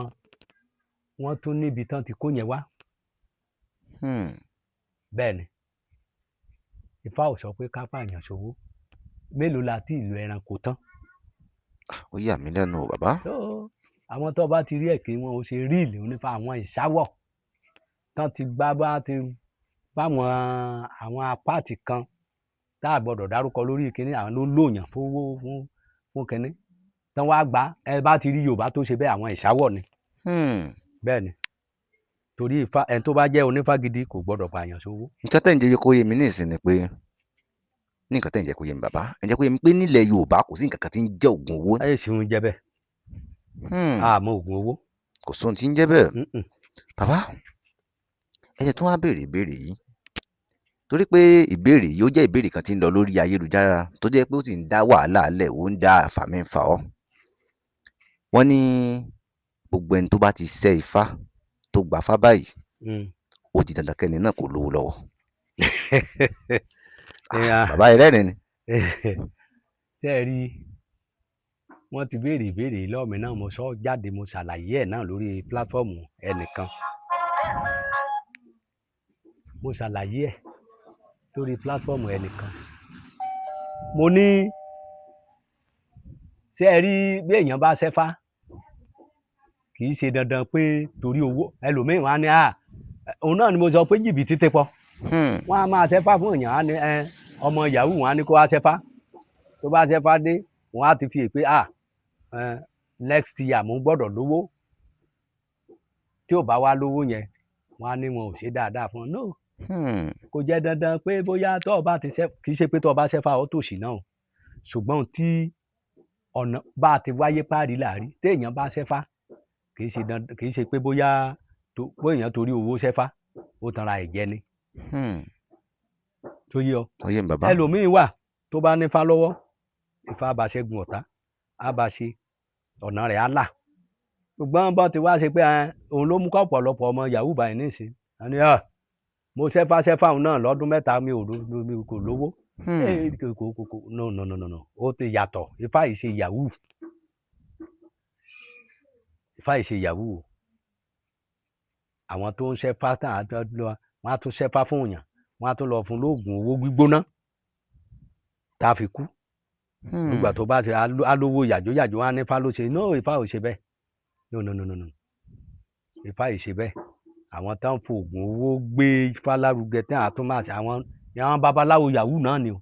wọ́n tún níbi tán ti kó yẹn wá. Bẹ́ẹ̀ ni, Ifá ò sọ pé ká pààyàn ṣòwò. Mélòó la tí ìlú ẹranko tán? Ó yà mí lẹ́nu o, bàbá. So, àwọn tó bá ti rí ẹ̀kẹ́ wọn ò ṣe ríìlì onífá, àwọn ìṣáwọ̀ tán ti gbá bá ti báwọn àwọn apáàtì kan tá a gbọ́dọ̀ dárúkọ lórí kínní, àwọn ló lòyàn fowó fún kínní tán wá gbá. Ẹ bá ti rí Yorùbá tó ṣe bẹ́ẹ̀, àwọn ìṣáwọ̀ ni. Bẹ́ẹ̀ ni, torí Ifá, ẹni tó bá jẹ́ onífá gidi kò gbọ́dọ̀ pààyàn sówó. Nǹkan tẹ́ ń jẹ́ kó yé mi nísìn ni pé, ní nǹkan tẹ́ ń jẹ́ kó yé mi, bàbá, ẹ jẹ́ kó yé mi pé nílẹ̀ Yorùbá kò sí nǹkan kan tí ń jẹ́ oògùn owó. Ẹ sì ń jẹ bẹ́ẹ̀. Àmọ́ oògùn owó. Kò sóhun tí ń jẹ́ bẹ́ẹ̀. Mm-mm. Bàbá, ẹ jẹ́ tún wá béèrè ìbéèrè yìí, torí pé ìbéèrè yìí, ó jẹ́ ìbéèrè kan tí ń lọ lórí ayélujára tó jẹ́ pé ó sì ń dá wàhálà lẹ̀, ó ń dá fàmí-fà ọ́. Wọ́n ní gbogbo ẹni tó bá ti ṣẹ́ Ifá, tó gbafá báyìí, ó di dandan kẹ́ni náà kó lówó lọ́wọ́. Bàbá, ẹ rẹ́rìn ni. Ṣé ẹ rí, wọ́n ti béèrè ìbéèrè yìí lọ́wọ́ mi náà, mo sọ jáde, mo ṣàlàyé ẹ̀ náà lórí platform ẹnìkan, mo ṣàlàyé ẹ̀ lórí platform ẹnìkan. Mo ní, ṣé ẹ rí, bí èèyàn bá ṣẹ́fá, kì í ṣe dandan pé torí owó. Ẹlòmíín wá ní à, òun náà ni mo sọ pé jìbìtì ti pọ̀. Wọ́n á máa ṣẹ́fá fún èèyàn, á ní ẹ ọmọ yahoo, wọn á ní kó wá ṣẹ́fá. Tó bá ṣẹ́fá dé, wọ́n á ti fi èpè à Next year mo gbọ́dọ̀ lówó. Tí ò bá wá lówó yẹn, wọ́n á ní wọn ò ṣe dáadáa fún ọ. No, kò jẹ́ dandan pé bóyá tó o bá ti ṣe. Kì í ṣe pé tó o bá ṣẹ́fà ó tòṣì náà o, ṣùgbọ́n tí ọ̀nà bá a ti wáyé páàrí làárí, téèyàn bá ṣẹ́fà, kì í ṣe dandan, kì í ṣe pé bóyá bóyá èèyàn torí owó ṣẹ́fà, ó tanra ẹ̀ jẹ ni. Tó yé ọ? Ó yé mi, bàbá. Ẹlòmíín wà tó bá nífá lọ́wọ́, Ifá bá ṣẹ́gun ọ̀tá, á bá ṣe ọ̀nà rẹ̀ á là. Ṣùgbọ́n bá ti wá ṣe pé òun ló mú kọ́ ọ̀pọ̀lọpọ̀ ọmọ yahoo báyìí nísìn àní, mo ṣẹ́fá ṣẹ́fá òun náà lọ́dún 3, mi ò mi kò lówó. Kò, no, no, no, no, no, ó ti yàtọ̀. Ifá yìí ṣe yahoo, Ifá yìí ṣe yahoo o. Àwọn tó ń ṣẹ́fá tán á lọ, wọ́n á tún ṣẹ́fá fún èèyàn, wọ́n á tún lọ fún lóògùn owó gbígbóná tá a fi kú. Nígbà tó bá ti á lówó yàjó yàjó, wọn á ní Ifá ló ṣe. No, Ifá ò ṣe bẹ́ẹ̀. No, no, no, no, no, Ifá yìí ṣe bẹ́ẹ̀. Àwọn tó ń fo oògùn owó gbé Ifá lárugẹ tí àwọn tún máa ṣe, àwọn babaláwo yahoo náà ni o.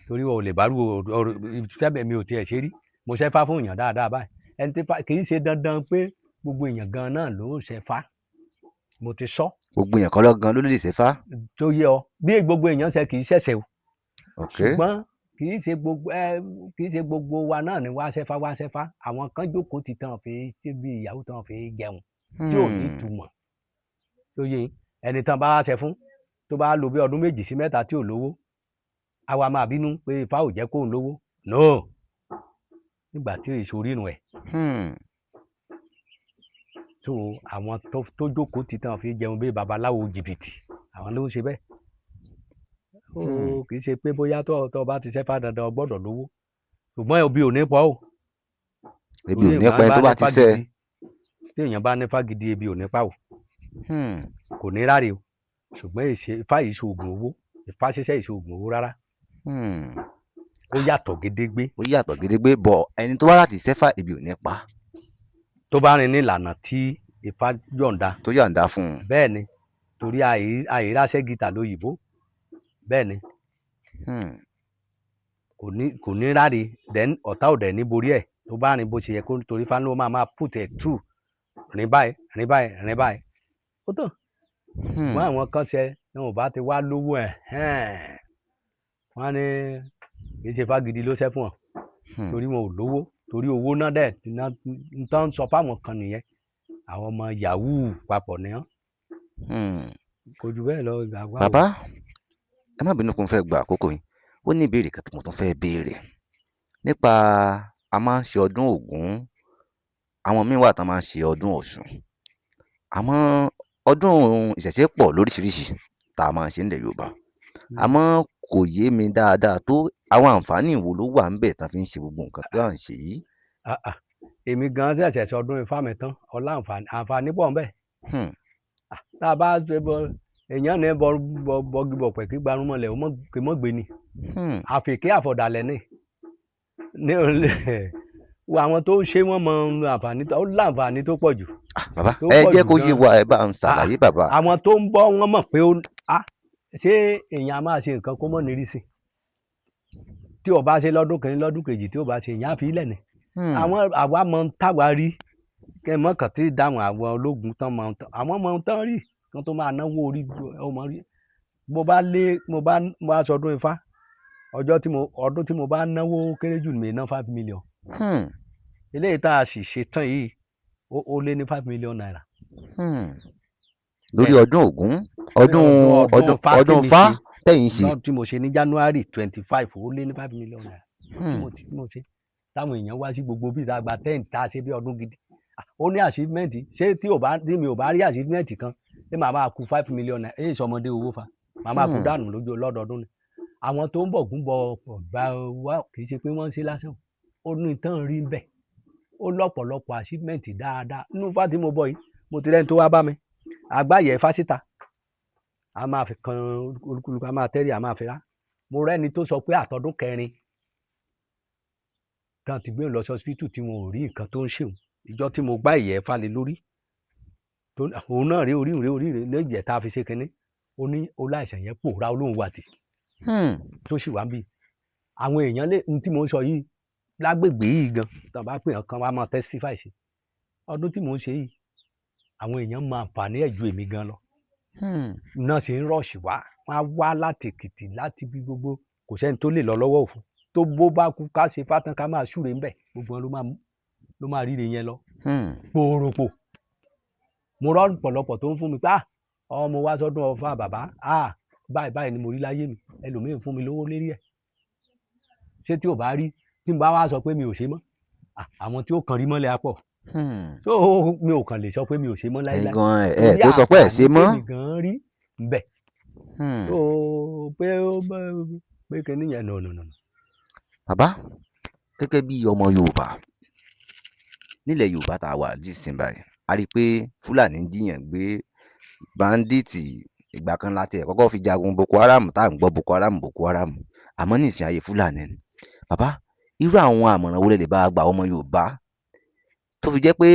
Torí wọn ò lè bá rú ọ̀rọ̀ tẹ́bẹ̀. Mi ò tiẹ̀ ṣe rí. Mo ṣẹ́fá fún èèyàn dáadáa báyìí. Ẹni tí kì í ṣe dandan pé gbogbo èèyàn gan náà ló ń ṣẹ́fá, mo ti sọ. Gbogbo èèyàn kọ́ lọ́gán ló lè ṣẹ́fá. Tó yé ọ, bí gbogbo èèyàn ṣe kì í ṣẹ̀ṣẹ̀ o. Ṣùgbọ́n kì í ṣe gbogbo wa náà ni wá ṣẹ́fá, wá ṣẹ́fá. Àwọn kan jókòó ti tán fi ṣe bí ìyàwó tán fi jẹun tí ò ní ìtumọ̀. Tó yé yín? Ẹni tán bá wá ṣe fún, tó bá lò bí ọdún 2 sí 3 tí ò lówó, àwa máa bínú pé Ifá ò jẹ́ kóun lówó. No, nígbà tí èso rírun ẹ̀. Tó àwọn tó jókòó ti tán fi jẹun bí babaláwo jìbìtì, àwọn ló ń ṣe bẹ́ẹ̀ ó. Kì í ṣe pé bóyá tó bá ti ṣẹ́fá, dandan o gbọ́dọ̀ lówó, ṣùgbọ́n òbí ò ní pọ̀ o. Ebi ò ní pa ẹni tó bá ti ṣẹ́. Tí èèyàn bá nífá gidi, ebi ò ní pa o. Kò ní ráre o. Ṣùgbọ́n èsì Ifá yìí ṣe oògùn owó, Ifá ṣiṣẹ́ yìí ṣe oògùn owó rárá. Ó yàtọ̀ gédégbé. Ó yàtọ̀ gédégbé bọ̀. Ẹni tó wá láti ṣẹ́fà, ebi ò ní pa. Tó bá rìn ní ìlànà tí Ifá yọ̀ǹda. Tó yọ̀ǹda fún un. Bẹ́ẹ̀ ni, torí àìráṣẹ́ gìtà lóyìnbó. Bẹ́ẹ̀ ni. Kò ní ráre, then ọ̀tá ò dẹ̀ ní borí ẹ̀ tó bá rìn bó ṣe yẹ kó, torí Ifá ló máa máa put ẹ̀ through, rìn báyìí, rìn báyìí, rìn báyìí, ó tàn. Ṣùgbọ́n àwọn kan ṣe ní wọn bá ti wá lówó ẹ̀ hẹ́n, wọ́n á ní kì í ṣe Ifá gidi ló ṣẹ́ fún wọn, torí wọn ò lówó, torí owó náà dẹ̀ ń tán sọ fáwọn kan nìyẹn. Àwọn ọmọ yahoo papọ̀ ní wọn. Kò jù bẹ́ẹ̀ lọ àwa ò- Bàbá, ẹ má bínú pé mo fẹ́ gba àkókò yín. Ó ní ìbéèrè kan tí mo tún fẹ́ béèrè nípa a máa ń ṣe ọdún Ògún, àwọn míín wà tán máa ń ṣe ọdún Ọ̀ṣun, àmọ́ ọdún ìṣẹ̀ṣe pọ̀ lóríṣiríṣi tá a máa ń ṣe nílẹ̀ Yorùbá. Àmọ́ kò yé mi dáadáa tó, àwọn àǹfààní wo ló wà ńbẹ̀ tán fi ń ṣe gbogbo nǹkan tó à ń ṣe yìí? Ah, ah. Èmi gan ṣẹ̀ṣẹ̀ sọdún Ifá mi tán. Ọlá àǹfààní pọ̀ ńbẹ̀. Tá a bá ṣe bọ èèyàn ní bọ bọgi bọ̀pẹ̀ kí gbarumọlẹ̀ ó mọ̀ kí mọ̀ gbé ni. Àfèké àfọ̀dàlẹ̀ ni wo àwọn tó ń ṣe, wọ́n mọ àǹfààní tó ó láǹfààní tó pọ̀ jù. Bàbá, tó ẹ pọ̀ jẹ́ jù kó yé gan. wa, ẹ bá ń ṣàlàyé, bàbá. Àwọn tó ń bọ́, wọ́n mọ̀ pé ó ṣé èèyàn á máa ṣe nǹkan kó mọ̀ nírí sí tí ó bá ṣe lọ́dún kìíní, lọ́dún kejì, tí ó bá ṣe, èèyàn á fi ilẹ̀ ni. Àwọn àwa mọ ohun táwa rí kẹ mọ́ kàn tí dáhùn. Àwọn ológun tán mọ ohun àwọn mọ ohun tán rí kán tó máa náwó orí ọmọ rí. Mo bá lé mo bá sọdún Ifá, ọjọ́ tí mo ọdún tí mo bá náwó kéré jù ní ná 5 million. Eléyìí tá a sì ṣe tán yìí, ó lé ní ₦5 million. Lórí Bẹ́ẹ̀. ọdún Ògún, ọdún ọdún Ifá ọdún tèmi Ifá ṣe, tẹ̀yìn ṣe. Lọ́dún tí mo ṣe ní January 25, ó lé ní ₦5 million tí mo ti tí mo ṣe, táwọn èèyàn wá sí gbogbo bíi tá a gba tent, tá a ṣe bí ọdún gidi. Ah, ó ní achievement. Ṣé tí ò bá tí mi ò bá rí achievement kan ṣé màá máa kú 5 million naira? Èyí sọmọdé owó fa màá máa kú dànù lójú lọ́dọọdún ni. Àwọn tó ń bọ̀ gún bọ̀ gbà wá, kì í ṣe pé wọ́n ń ṣe lásán, ó ní tán rí bẹ́ẹ̀, ó lọ́pọ̀lọpọ̀ achievement dáadáa nínú Ifá tí mo bọ̀ yìí. Mo ti rẹ́ni tó wá bá mi àgbáyé Ifá síta, a máa fi kan olúkúlùkù, a máa tẹ́rì, a máa fi rá. Mo rẹ́ni tó sọ pé àtọdún kẹrin kan ti gbé òun lọ sí hospital tí wọn ò rí nǹkan tó ń ṣe òun, ìjọ tí mo gbá ìyẹ́ Ifá lé lórí, tó òun náà rí orí rí orí rí lẹ́jẹ̀ tá a fi ṣe kínní, ó ní ó láìsàn yẹn pòórá, olóhùn wà tì tó sì wá ń bí àwọn èèyàn lé ní tí mo ń sọ yìí. Lágbègbè yìí gan, tó bá pè hàn kan wá máa testify sí ọdún tí mò ń ṣe yìí, àwọn èèyàn máa àǹfààní ẹ̀ ju èmi gan lọ. Náà ṣe ń rush wá, wọ́n á wá láti Èkìtì, láti bí gbogbo. Kò sẹ́ni tó lè lọ lọ́wọ́ òfin tó bó bá kú ká ṣe fátán, ká máa súre ńbẹ̀. Gbogbo wọn ló máa ríre yẹn lọ pòròpò. Mo rọ́ ọ̀pọ̀lọpọ̀ tó ń fún mi pé, "Ah, ọmọ wa sọdún ọfà bàbá, ah, báyìí báyìí ni mo rí láyé mi." Ẹlòmíín fún mi lówó lérí ẹ̀. Ṣé tí ò bá rí tí n bá wá sọ pé mi ò ṣe mọ́, ah, àwọn tí ó kàn rí mọ́lẹ̀ á pọ̀. So mi ò kàn lè sọ pé mi ò ṣe mọ́ láíláí. Ẹ̀yin gan ẹ tó sọ pé ẹ ṣe mọ́. Àǹfààní tèmi gan rí ńbẹ̀. So pé ó pé kíní yẹn, no, no, no. Bàbá, gẹ́gẹ́ bí ọmọ Yorùbá nílẹ̀ Yorùbá tá a wà nísìnyí báyìí, a rí i pé Fúlàní ń jíyàn gbé, bandit. Ìgbà kan la tiẹ̀ kọ́kọ́ fi jagun Boko Haram, tá à ń gbọ́ Boko Haram, Boko Haram, àmọ́ nísìnyí ayé Fúlàní ni. Bàbá, irú àwọn àmọ̀ràn wo lẹ lè bá wa gbà ọmọ Yorùbá tó fi jẹ́ pé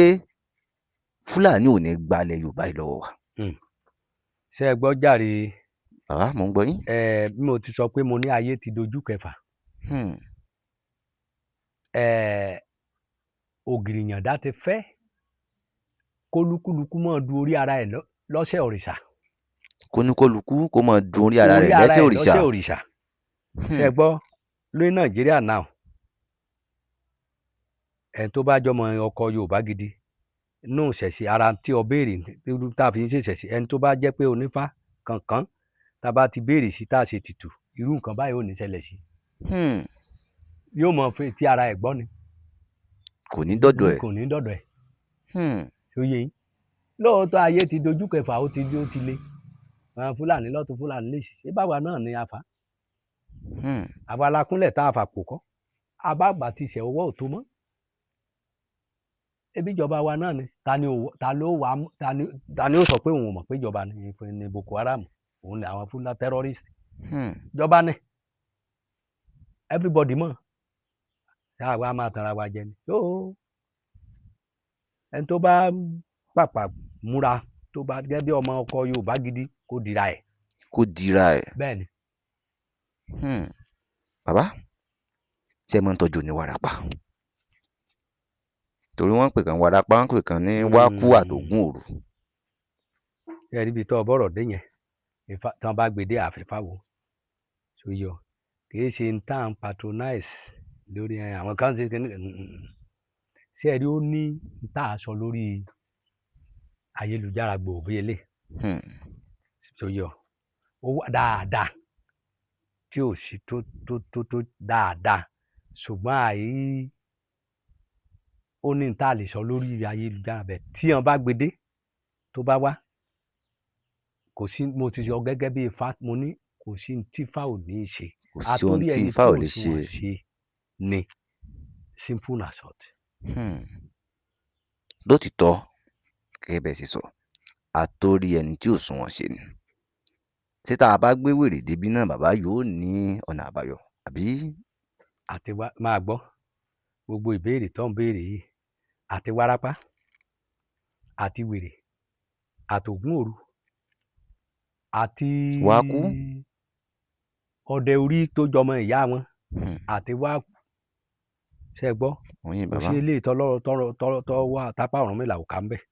Fúlàní ò ní gbalẹ̀ Yorùbá yìí lọ́wọ́ wa? Ṣé ẹ gbọ́ jàre? Bàbá, mò ń gbọ́ yín. Ẹ bí mo ti sọ pé mo ní ayé ti dojú kẹfà. Ògìrìyàndá ti fẹ́ kólúkúlùkù mọ́ du orí ara ẹ̀ lọ́sẹ̀ òrìṣà. Kóníkólukú kó máa du orí ara rẹ̀ lẹ́sẹ̀ òrìṣà. Lọ́sẹ̀ òrìṣà. Ṣé ẹ gbọ́, ní Nàìjíríà náà, ẹni tó bá jọmọ ọkọ Yorùbá gidi nù ṣẹ̀ṣẹ̀ ara tí ọ béèrè tá a fi ń ṣe ṣẹ̀ṣẹ̀, ẹni tó bá jẹ́ pé onífá kankan, tá a bá ti béèrè sí, tá a ṣe tìtù, irú nǹkan báyìí ò ní ṣẹlẹ̀ sí. Yóò mọ fi ti ara ẹ̀ gbọ́ ni. Kò ní dọ́dọ̀ ẹ̀. Kò ní dọ́dọ̀ ẹ̀. Tó yé yín, lóòótọ́ ayé ti dojú kẹfà, ó ti le. Àwọn Fúlàní lọ́tún, Fúlàní lè ṣe báwa náà ní afa. Àwa la kúnlẹ̀ tá a fà pò kọ́ abáàgbà ti ṣẹ̀ ọwọ́ ò tó mọ́. Ebi ìjọba wa náà ni. Ta ni ò ta ló wà, ta ni ó sọ pé òun ò mọ̀ pé ìjọba ni Boko Haram, òun ni àwọn Fúlàní terrorist? Ìjọba ni, everybody mọ̀. Tá a wá máa tanra wa jẹ ni yóò. Ẹni tó bá pàpà múra, tó bá gẹ́gẹ́ bí ọmọ ọkọ Yorùbá gidi, kó dira ẹ̀. Kó dira ẹ̀. Bẹ́ẹ̀ ni. Bàbá, ṣé ẹ máa ń tọ́jú ní wàràpá? Torí wọ́n ń pè kan wàràpá, wọ́n ń pè kan ní wákú àtògùn òru. Ẹ rí ibi tó bọ́rọ̀ dé yẹn. Ifá tí wọ́n bá gbé dé àfẹ́fà wo tó yọ, kì í ṣe tá à ń patronize lórí ẹ, àwọn kan ṣe kíní. Ṣé ẹ rí, ó ní tá a sọ lórí ayélujára gbòòbí ilé tó yọ, ó wà dáadáa tí ò sí tó tó tó tó dáadáa, ṣùgbọ́n àì ó ní tá a lè sọ lórí ayélujára bẹ́ẹ̀. Tí wọ́n bá gbé dé, tó bá wá, kò sí. Mo ti sọ gẹ́gẹ́ bí Ifá, mo ní kò sí tí Ifá ò ní í ṣe. Kò sí ohun Àtòrí tí ẹni Ifá ò lè tí ò ṣe. ṣe ni, simple and short. Lótìtọ́, gẹ́gẹ́ bẹ́ẹ̀ ṣe sọ, àtorí ẹni tí ò sunwọ̀n ṣe ni. Ṣé tá a bá gbé wèrè débí náà, bàbá, yóò ní ọ̀nà àbáyọ àbí? Àti wá máa gbọ́ gbogbo ìbéèrè tó ń béèrè yìí, àti wárápá àti wèrè àtògùn òru àti Wákú. Ọdẹ orí tó jọmọ ìyá wọn àti wákú, ṣe gbọ́? Wọ́n yín Kò bàbá. sí eléyìí tọ́lọ́rọ̀ tọ́rọ̀ tọ́rọ̀ tọ́wọ́ tápá Ọ̀rúnmìlà ò ká ń bẹ̀.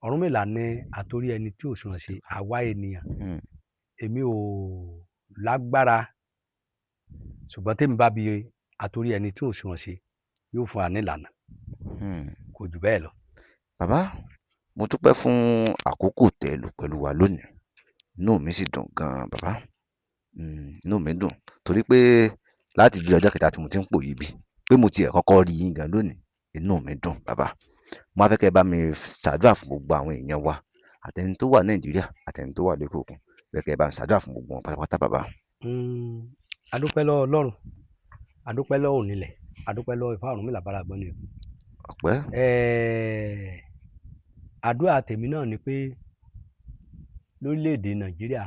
Ọ̀rúnmìlà ní àtòrí ẹni tí ò sunwọ̀n ṣe àwa ènìyàn. Èmi ò lágbára, ṣùgbọ́n tèmi bá bi àtòrí ẹni tí ò sunwọ̀n ṣe, yóò fún wa nílànà. Kò jù bẹ́ẹ̀ lọ. Bàbá, mo dúpẹ́ fún àkókò tẹ́ ẹ lò pẹ̀lú wa lónìí. Inú mi sì dùn gan-an, bàbá. Inú mi dùn torí pé láti bí ọjọ́ kẹta tí mo ti ń pòyì bí pé mo tiẹ̀ kọ́kọ́ rí yín gan lónìí, inú mi dùn, bàbá. Mo wá fẹ́ kẹ́ ẹ bá mi ṣàdúrà fún gbogbo àwọn èèyàn wa, àtẹni tó wà Nàìjíríà, àtẹni tó wà lókè òkun. Fẹ́ kẹ́ ẹ bá mi ṣàdúrà fún gbogbo wọn pátápátá, bàbá. A dúpẹ́ lọ́wọ́ Ọlọ́run, a dúpẹ́ lọ́wọ́ onílẹ̀, a dúpẹ́ lọ́wọ́ Ifá Ọ̀rúnmìlà bára gbọ́n ni o. Ọpẹ́. Àdúrà tèmi náà ni pé lórílẹ̀‐èdè Nàìjíríà,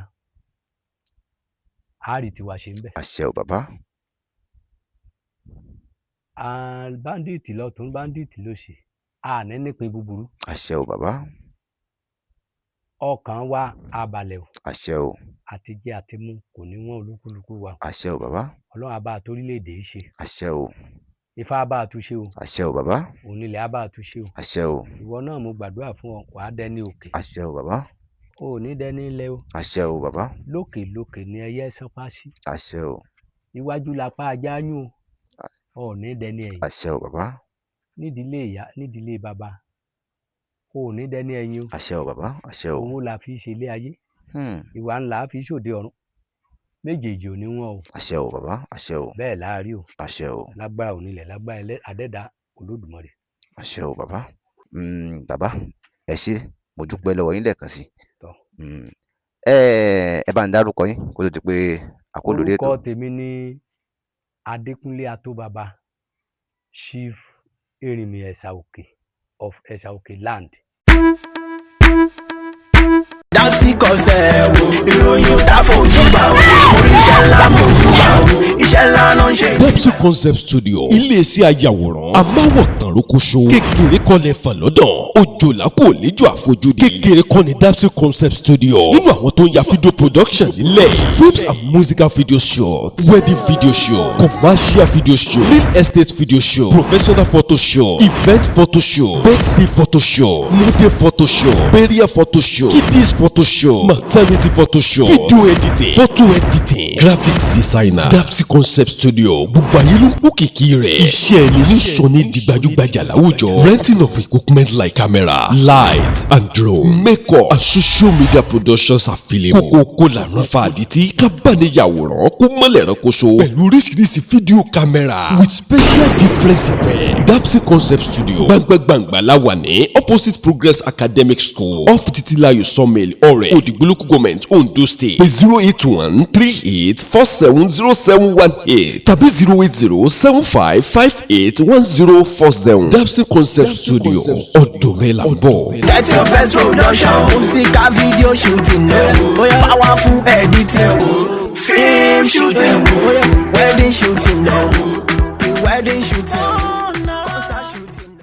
a rí tiwa ṣe ń bẹ̀. Àṣẹ o, bàbá. Bandit lọ́tún, bandit lósì, a ní nípìn búburú. Àṣẹ o, bàbá. Ọkàn wa á balẹ̀ o. Àṣẹ o. Àti jẹ àti mu kò ní wọ́n olúkúlùkù wa. Àṣẹ o, bàbá. Ọlọ́run á bá a torílẹ̀-èdè yìí ṣe. Àṣẹ o. Ifá bá a túnṣe o. Àṣẹ o bàbá. Onílẹ̀ á bá a túnṣe o. Àṣẹ o. Ìwọ náà mo gbàdúrà fún ọ, wàá dẹni òkè. Àṣẹ o bàbá. O ò ní dẹni ilẹ̀ o. Àṣẹ o bàbá. Lókè lókè ni ẹyẹ sánpá sí. Àṣẹ o. Iwájú lapá ajá yún o, ò ní dẹni ẹ̀yìn. Àṣẹ o bàbá. Nídìílé ìyá, nídìílé bàbá, o ò ní dẹni ẹ̀yìn o. Àṣẹ o bàbá. Àṣẹ o. Owó la fi ṣe ilé ayé, ìwà ńlá fi ṣòde ọ̀run, méjèèjì ò ní wọn o. Àṣẹ o bàbá. Àṣẹ o. Bẹ́ẹ̀ láàrí o. Àṣẹ o. Lágbára onílẹ̀, lágbára adẹ́dá Olódùmarè. Àṣẹ o bàbá. Bàbá, ẹ ṣé, mo dúpẹ́ lọ́wọ́ yín lẹ́ẹ̀kan sí. Tọ́. Ẹ bá ń dárúkọ yín kó tó di pé àkó lórí ètò. Orúkọ tèmi ní Adékúnlé Atóbaba, Chief Erinmi Ẹ̀sà Òkè of Ẹ̀sà Òkè land. Dapsy Concept wo ìròyìn ò tá fojú bá o, oríṣẹ́ ńlá mojú bá o, iṣẹ́ ńlá ló ń ṣe. Dapsy Concept Studio, iléeṣẹ́ ayàwòrán amáwòtán rókóṣó, kékeré kọ́ lẹ fà lọ́dọ̀, òjòlá kò léjò àfojúdi, kékeré kọ́ ni Dapsy Concept Studio nínú àwọn tó ń ya video production nílẹ̀, films and musical video shoot, wedding video shoot, commercial video shoot, real estate video shoot, professional photo shoot, event photo shoot, birthday photo shoot, model photo shoot, burial photo shoot, kiddies photo shoot, maternity photo shoot, video editing, photo editing, graphics designer. Dapsy Concept Studio, gbogbo ayé ló ń kó kìkì rẹ̀. Iṣẹ́ ẹni ní sọ ní di gbajúgbajà láwùjọ. Renting of equipment like camera, light and drone, makeup and social media productions available. Kókókó lànà fa àdìtí kábàániyàwòrán kó mọ́lẹ̀ ránkoṣo pẹ̀lú oríṣiríṣi fídíò kámẹ́rà with special different effects. Dapsy Concept Studio, gbangba-gbangba la wà ní opposite Progress Academic School, off Titilayo Sawmill, Ọ̀rẹ́, Òdìgbò Local Government, Ondo State. Pé 08138470718 tàbí 08075581047. Dapsy Concept Studio, ọ̀dọ̀ rẹ̀ là ń bọ̀. Get your best production, musical video shooting, powerful editing, film shooting, wedding shooting, wedding shooting.